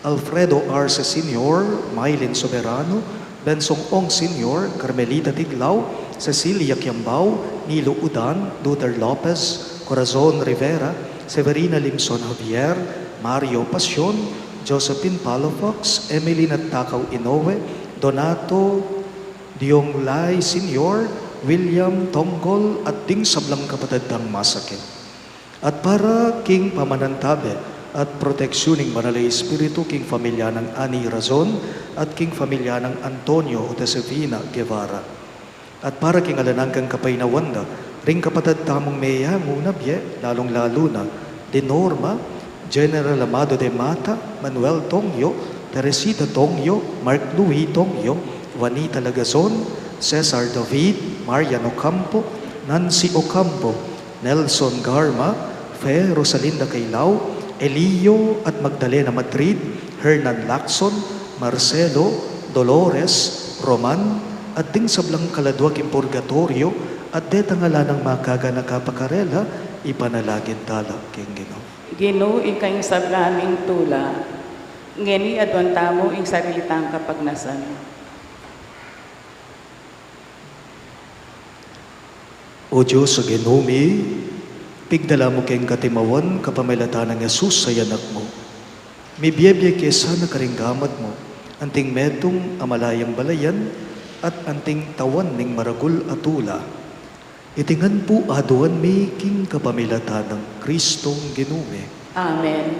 Alfredo Arce Senior, Mylene Soberano, Bensong Ong Senior, Carmelita Tiglao, Cecilia Kiambao, Nilo Udan, Luther Lopez, Corazon Rivera, Severina Limson Javier, Mario Pasion, Josephine Palafox, Emeline at Takao Inoue, Donato Dionglay Senior, William Tonggol, at ding sablang kapatad dang masakit. At para king pamanantabe at proteksyun ning Banal a Espiritu king familia nang Ani Razon at king familia nang Antonio at Josefina Guevara. At para king alang anggang kapaynawan da ring kapatad tamung meyangu na bie, lalung-lalu na di Norma, General Amado de Mata, Manuel Tongyo, Teresita Tongyo, Mark Louis Tongyo, Juanita Lagazon, Cesar David, Marian Ocampo, Nancy Ocampo, Nelson Garma, Fe Rosalinda Cailao, Elio at Magdalena Madrid, Hernan Lacson, Marcelo, Dolores, Roman, at ding sablang kaladua king purgatoryo, at detang ala nang makaganaka pa karela, ipanalangin tala king Ginu. Ginu, ika ing sabla ming tula, ngeni aduan tamu ing sarili tang kapagnasan. O Dios a Ginu mi, pigdala mu keng katimawan kapamilatan nang Jesus a Anak mu. Mibie-bie ke sana karing gamat mu anting metung a malayang balayan at anting tawan ning maragul a tula. Iti ngan pu aduan mi king kapamilatan nang Kristong Ginu mi. Amen.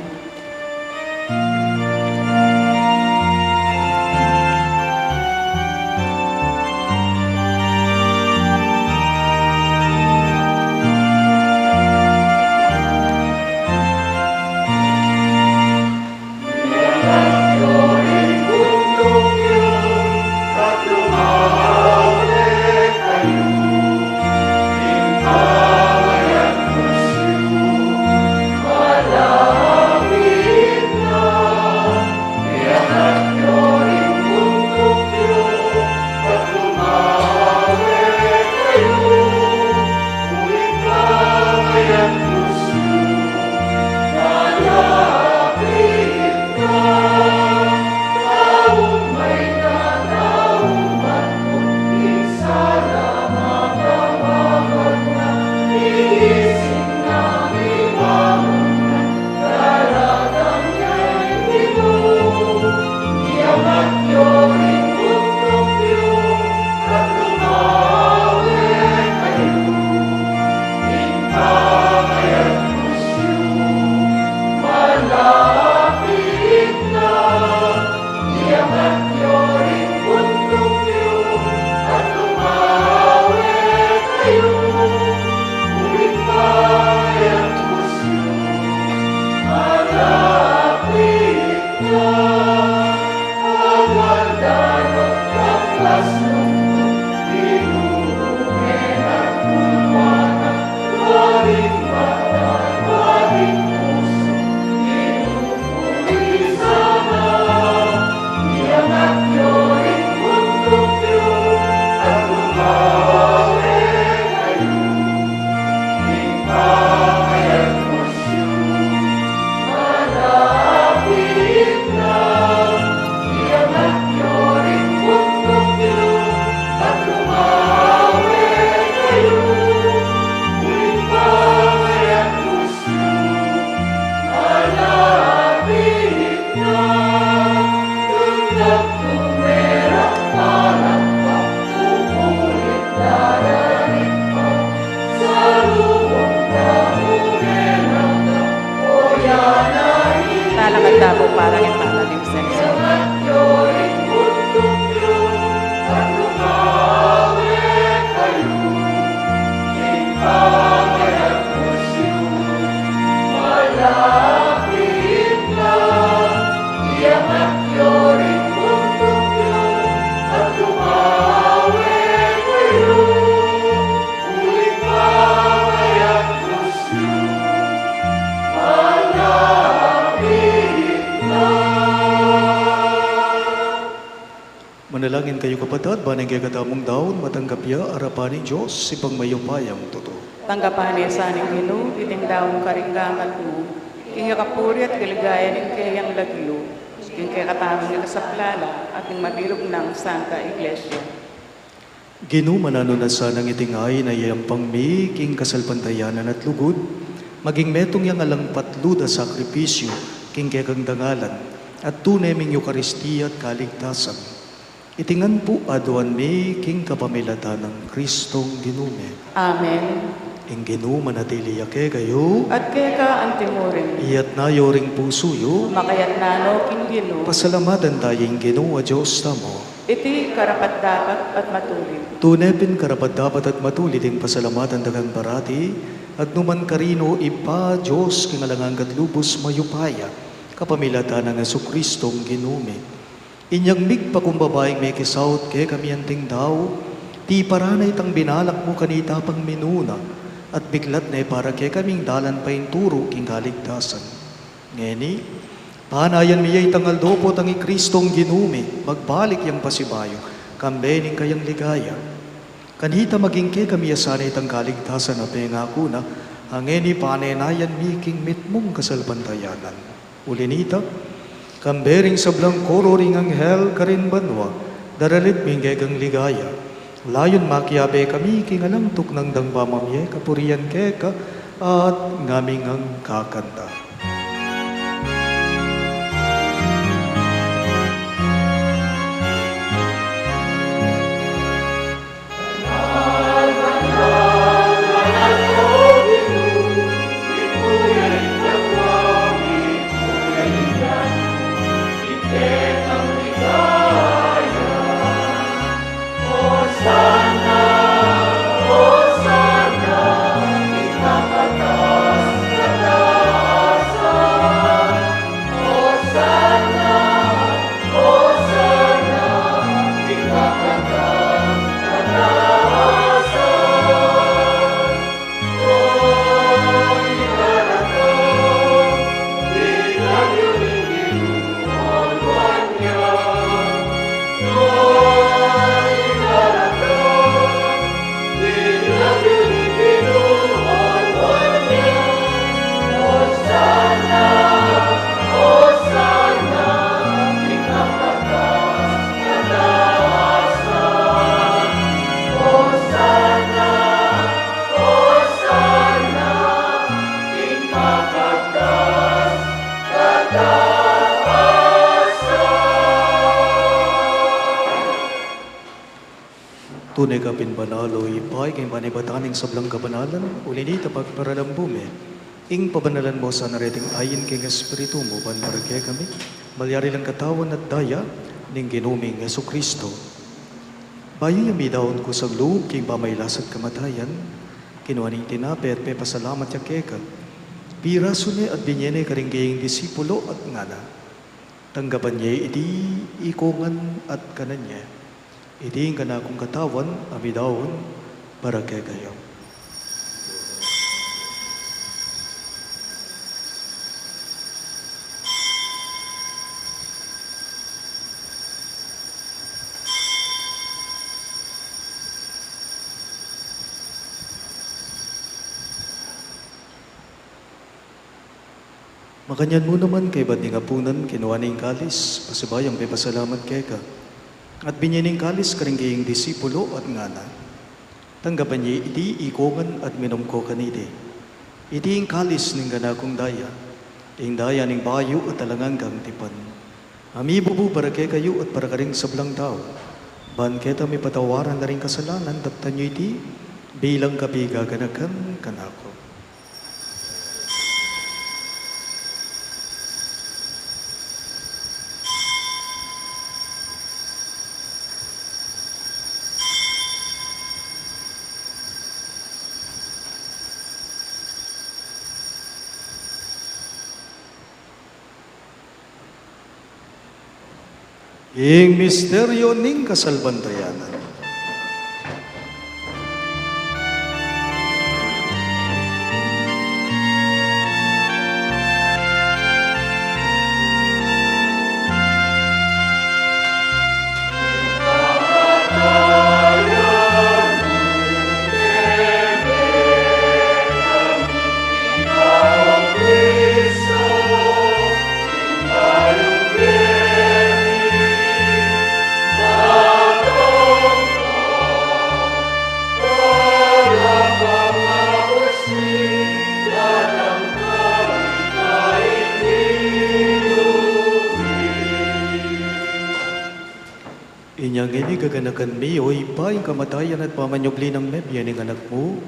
Manalangin kayu, kapatad, ban ing kekatamung daun matanggap ya arapan ning Dios, Ibpang mayupayang tutu. Tanggapan na sa ning Ginu iting daun karing gamat mu, king ikapuri at kaligayan ning keyang lagyu, king kekatamung ikasaplala at ning mabilug nang Santa Iglesia. Ginu, mananu na sanang iting ain a iyayampang mi king kasalpantayanan at lugud, maging metung yang alang patlud a sakripisyu king kekang dangalan, at tune ming Eukaristia at kaligtasan. Iti ngan pu aduan mi king kapamilatan nang Kristong Ginu mi. Amen. Ing Ginu manatili ya kekayu. At keka antimurin. Iyatas yu ring pusu yu. Makayatas no king Ginu. Pasalamatan taya ing Ginu a Dios tamu. Iti karapat-dapat at matulid. Tune pin karapat-dapat at matulid ing pasalamatan da kang parati, at numan karin, o Ibpa, Dios king alang angga at lubus mayupaya, kapamilatan nang Jesucristong Ginu mi. Inyang migpakumbaba ing mekisaut kekami anting dau, tiparan na itang binalak mu kanita pang minuna, at biklat ne para kekaming dalan painturu king kaligtasan. Ngeni, panayan mi ya itang aldo potang i Kristong Ginu mi, magbalik yang pasibayu, kambe ning kayang ligaya. Kanita maging kekami ya sana itang kaligtasan a pengaku na, a ngeni panenayan mi king mitmung kasalpantayanan. Uli nita, kambe ring sablang koro ring anghel karin banua, daralit mi ing kekang ligaya. Layun makiabe kami king alang tuknang dang pamamie kapurian keka, at ngaming kakanta. Tune ka pin banal, o Ibpa, king panibatan ning sablang kabanalan, uli nita pagparalambu mi ing pabanalan mu sana reting ain king Espiritu mu, ban para kekami malyari lang katawan at daya ning Ginu ming Jesucristo. Bayu ya midaun kusang lub king pamailas at kamatayan, kinua ne ing tinape at pepasalamat ya keka, pirasu ne at binye ne karing kayang disipulo at ngana: Tanggapan ye iti ikongan at kanan ye. Iti ing kanakung katawan a midaun para kekayu. Makanyan mu naman, kaybat ning apunan, kinua ne ing kalis, pasibayu yang pepasalamat keka, at binye ne ing kalis karing kayang disipulo at ngana: Tanggapan ye iti ikongan at minum ko kaniti. Iti ing kalis ning kanakung daya, ing daya ning bayu at alang anggang tipan, a mibubu para kekayu at para karing sablang tau, ban keta mipatawaran la ring kasalanan. Daptan yu iti bilang kapigaganakan kanaku. Ing misteryu ning kasalpantayanan. Gaganakan mi, O Ibpa, ing kamatayan at pamanyubli nang mebie ning Anak mu.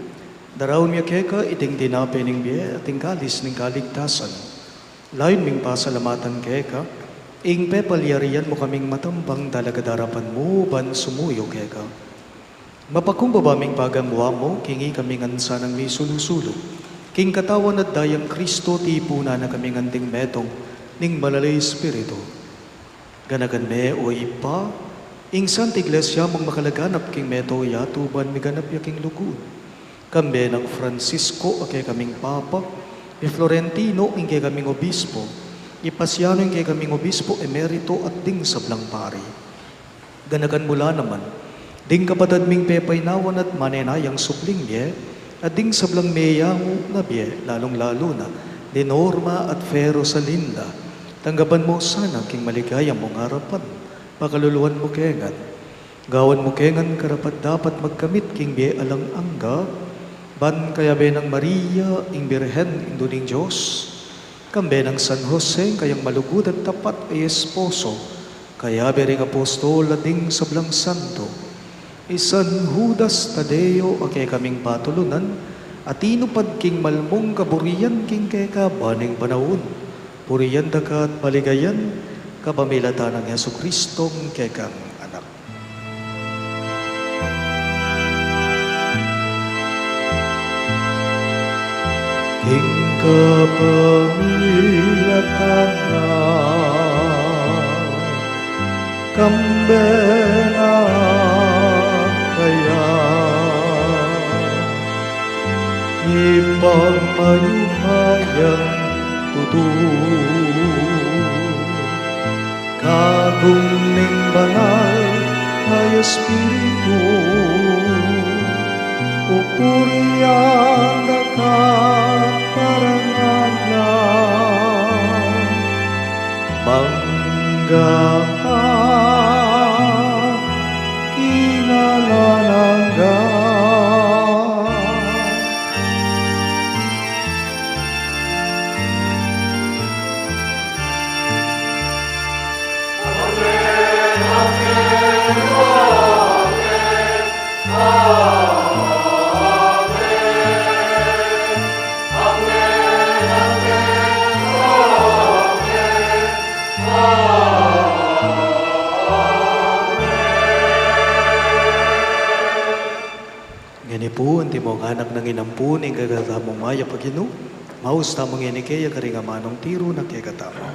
Daraun mi keka iting tinape ning bie at ing kalis ning kaligtasan. Layun ming pasalamatan keka ing pepalyarian mu kaming matampang talaga darapan mu ban sumuyu keka. Mapakumbaba ming paganggwa mu king ikami ngan sanang misulu-sulu king katawan at dayang Kristo, tipunan na kaming anting metung ning Banal a Espiritu. Ganakan me, O Ibpa, ing Santa Iglesia mung makalaganap king meto yatu ban miganap ya king lugud. Kambe nang Francisco a kekaming Papa, i Florentino ing kekaming Obispo, i Pasiano ing kekaming Obispo Emerito at ding sablang pari. Ganakan mu la naman ding kapatad ming pepainawan at manenayang supling mie, at ding sablang meyangu na bie, lalung-lalu na ni Norma at Fe Rosalinda. Tanggapan mu sana king maligaya mung arapan, pakaluluan mu kami ngan. Gawan mu kami ngan karapat-dapat magkamit king bie alang angga, ban kayabe nang Maria ing Birhen, Indu ning Dios, kambe nang San Jose, kayang malugud at tapat a esposo, kayabe ring apostol at ding sablang santo, i San Judas Tadeo a kekaming patulunan, a tinupad king malmung kaburian king keka ban ning panaun. Purian da ka at paligayan, kapamilatan nang Jesucristong kekang Anak. King kapamilatan na, kambe na kaya, ipagpayupayang tutu. Kagum ning Banal a Espiritu, pupurian da ka, parangalan, mangga man king alang angga. Ngeni pu, antimong anak nang inampu ning kekatamung mayap a Ginu, maus tamu ngeni keya karing amanung tiru na kekatamu.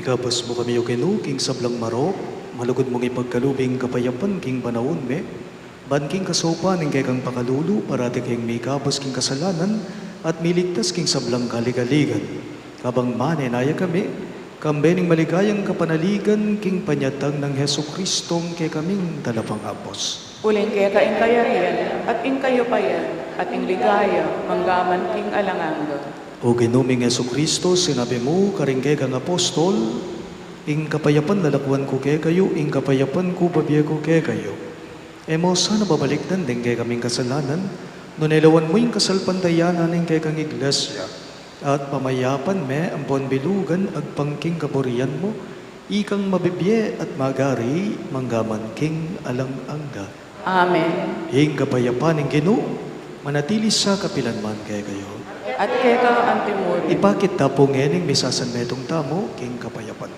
Ikabus mu kami, O Ginu, king sablang marok, malugud mung ipagkalub ing kapayapan king panaun mi, ban king kasaupan ning kekang pakalulu, parati kaming mikabus king kasalanan, at miligtas king sablang kaligaligan. Kabang manenaya kami, kambe ning maligayang kapanaligan king panyatang nang Jesucristong kekaming Talapangabus. Uling keka ing kayarian, at ing kayupayan, at ing ligaya, manggaman king alang angga. O Ginu ming Jesucristo, sinabi mu karing kekang apostol, ing kapayapan lalakwan ku kekayu, ing kapayapan ku bibie ku kekayu. E mu sana babalikdan ding kekaming kasalanan, nune lawan mu ing kasalpantayanan ning kekang Iglesia, at pamayapan me ampon bilugan agpang king kaburian mu, ikang mabibie at magari manggaman king alang angga. Amen. Ing kapayapan ning Ginu manatili sa kapilan man kekayu. At keka antimurin. Ipakit ta pu ngening misasanmetung tamu king kapayapan.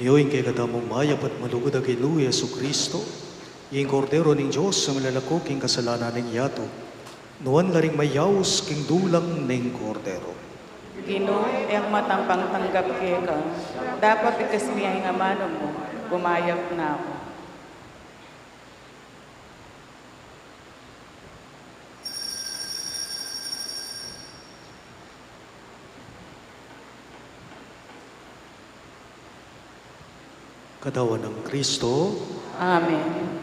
Ini ing kekatamung mayap at malugud a Ginu, Jesucristo, ing Kordero ning Dios a milalako king kasalanan ning yatu. Nuan la ring mayaus king dulang ning Kordero. Ginu, e ku matampang tanggap keka, dapot ikes mu ya ing amanu mu, gumayap na ku. Katawan nang Kristo. Amen.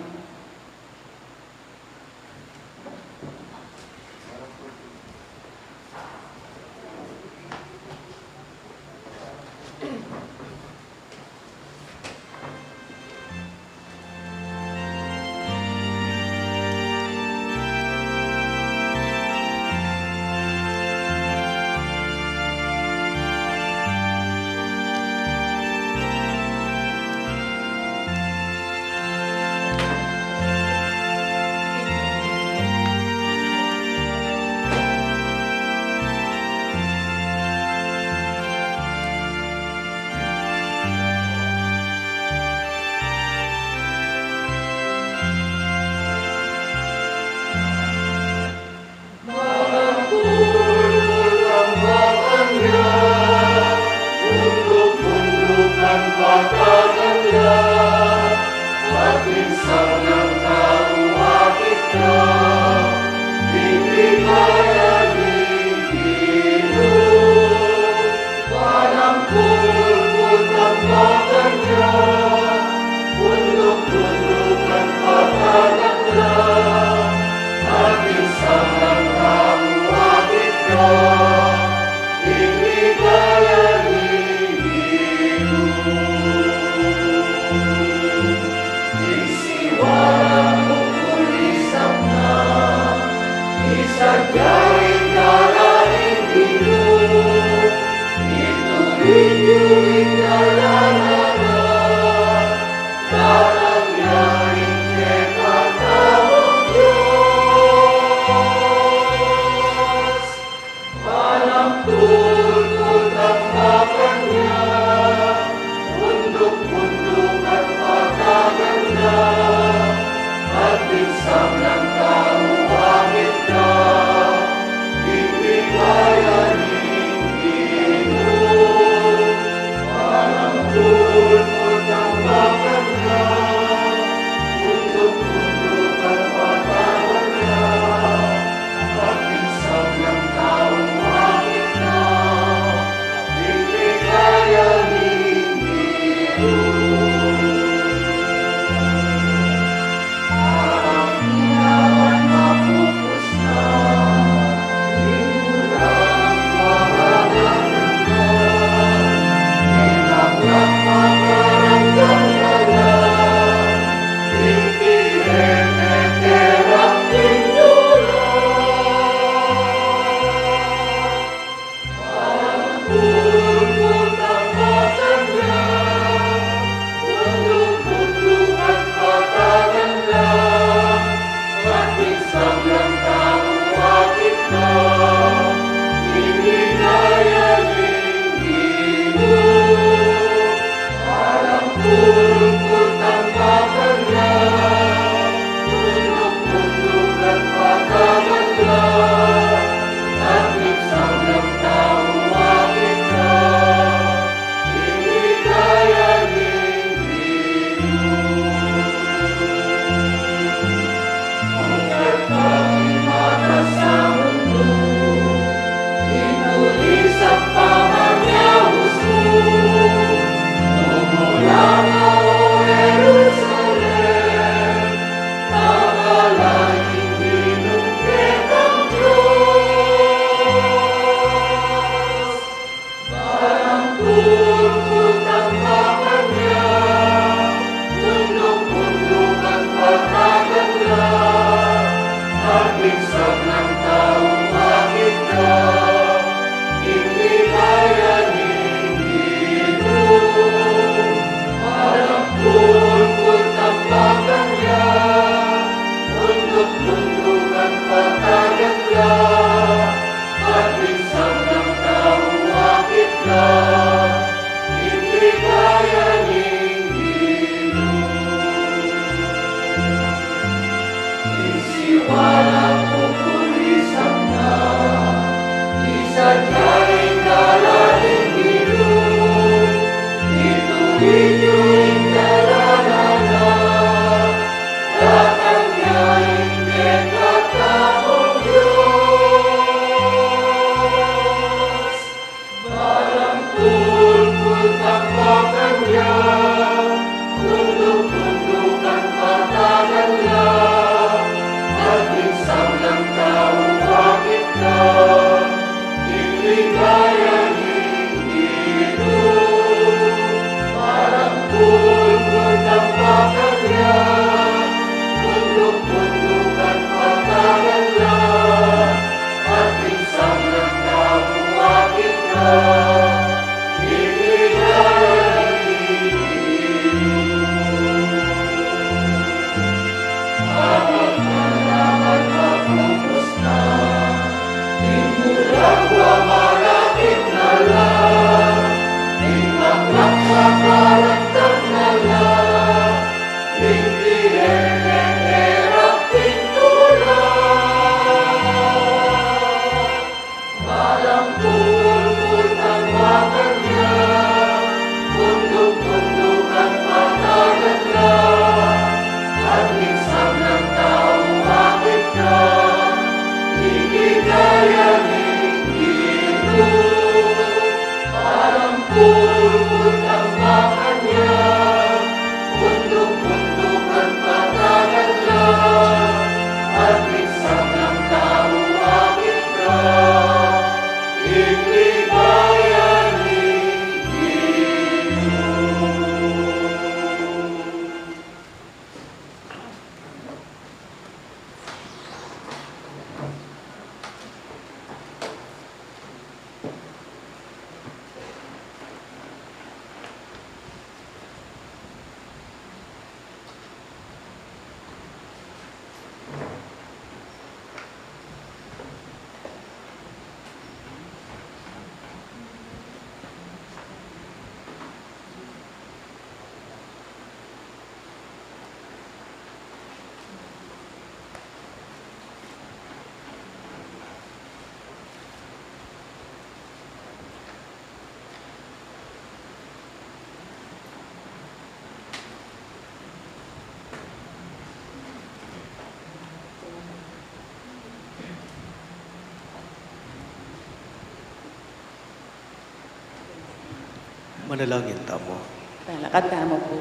Manalangin tamu. Talakad tamu pu.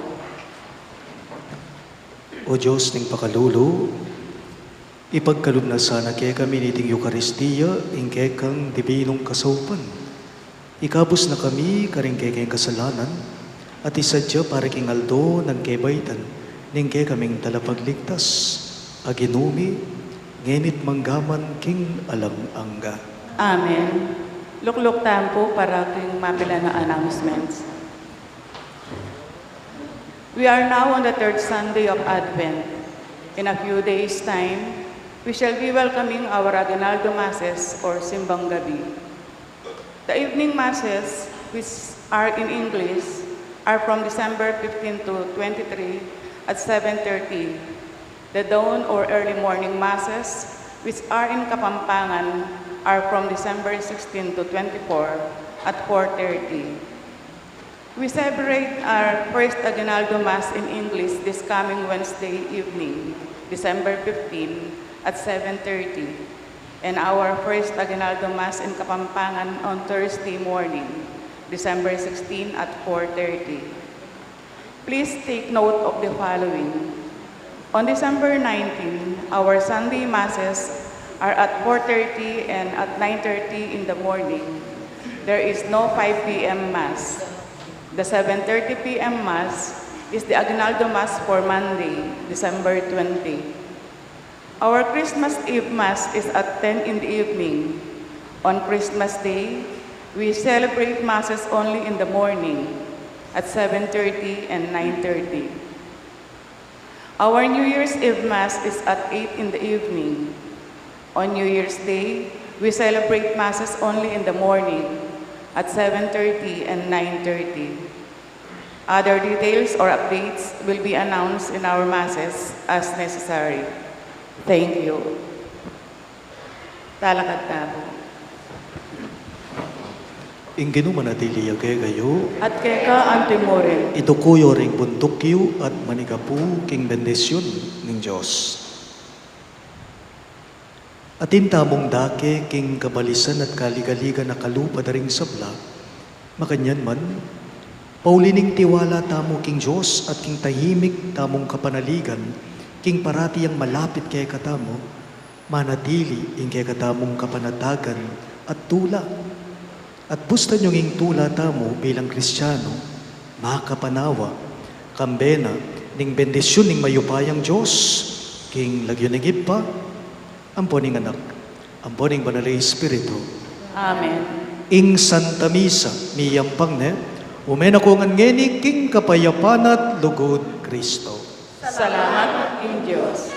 O Dios ning pakalulu, ipagkalub na sana kekami niting Eukaristia ing kekang dibinung kasaupan. Ikabus na kami karing kekeng kasalanan, at isadya para king aldo nang kebaitan ning kekaming Talapagligtas, a Ginu mi, ngeni't manggaman king alang angga. Amen. Lukluk tamu pu para king mapilan a announcements. We are now on the third Sunday of Advent. In a few days' time, we shall be welcoming our Aguinaldo Masses or Simbang Gabi. The evening Masses, which are in English, are from December fifteen to twenty-three at seven thirty. The dawn or early morning Masses, which are in Kapampangan, are from December sixteen to twenty-four at four thirty. We celebrate our first Aguinaldo Mass in English this coming Wednesday evening, December fifteen, at seven thirty, and our first Aguinaldo Mass in Kapampangan on Thursday morning, December sixteen, at four thirty. Please take note of the following. On December nineteen, our Sunday Masses are at four thirty and at nine thirty in the morning. There is no five P M Mass. The seven thirty P M Mass is the Aguinaldo Mass for Monday, December twenty. Our Christmas Eve Mass is at ten in the evening. On Christmas Day, we celebrate Masses only in the morning at seven thirty and nine thirty. Our New Year's Eve Mass is at eight in the evening. On New Year's Day, we celebrate Masses only in the morning at seven thirty and nine thirty. Other details or updates will be announced in our Masses as necessary. Thank you. Talakad tamu. Ing Ginu manatili ya kekayu. At keka antimurin. Iduku yu ring bunduk yu at manigapu king bendisyun ning Dios. Atin tamung dake king kabalisan at kaligaligan a kalupa da ring sabla. Makanyan man, pauli ning tiwala tamu king Dios at king tahimik tamung kapanaligan, king parati yang malapit kekatamu, manatili ing kekatamung kapanatagan at tula. At bustan yung ing tula tamu bilang Kristiyanu, makapanawa, kambe na ning bendisyun ning mayupayang Dios, king lagyu ning Ibpa, ampo ning Anak, ampo ning Banal a Espiritu. Amen. Ing Santa Misa miyampang ne, ume na ku ngan ngeni king kapayapan at lugud Kristo. Salamat king Dios.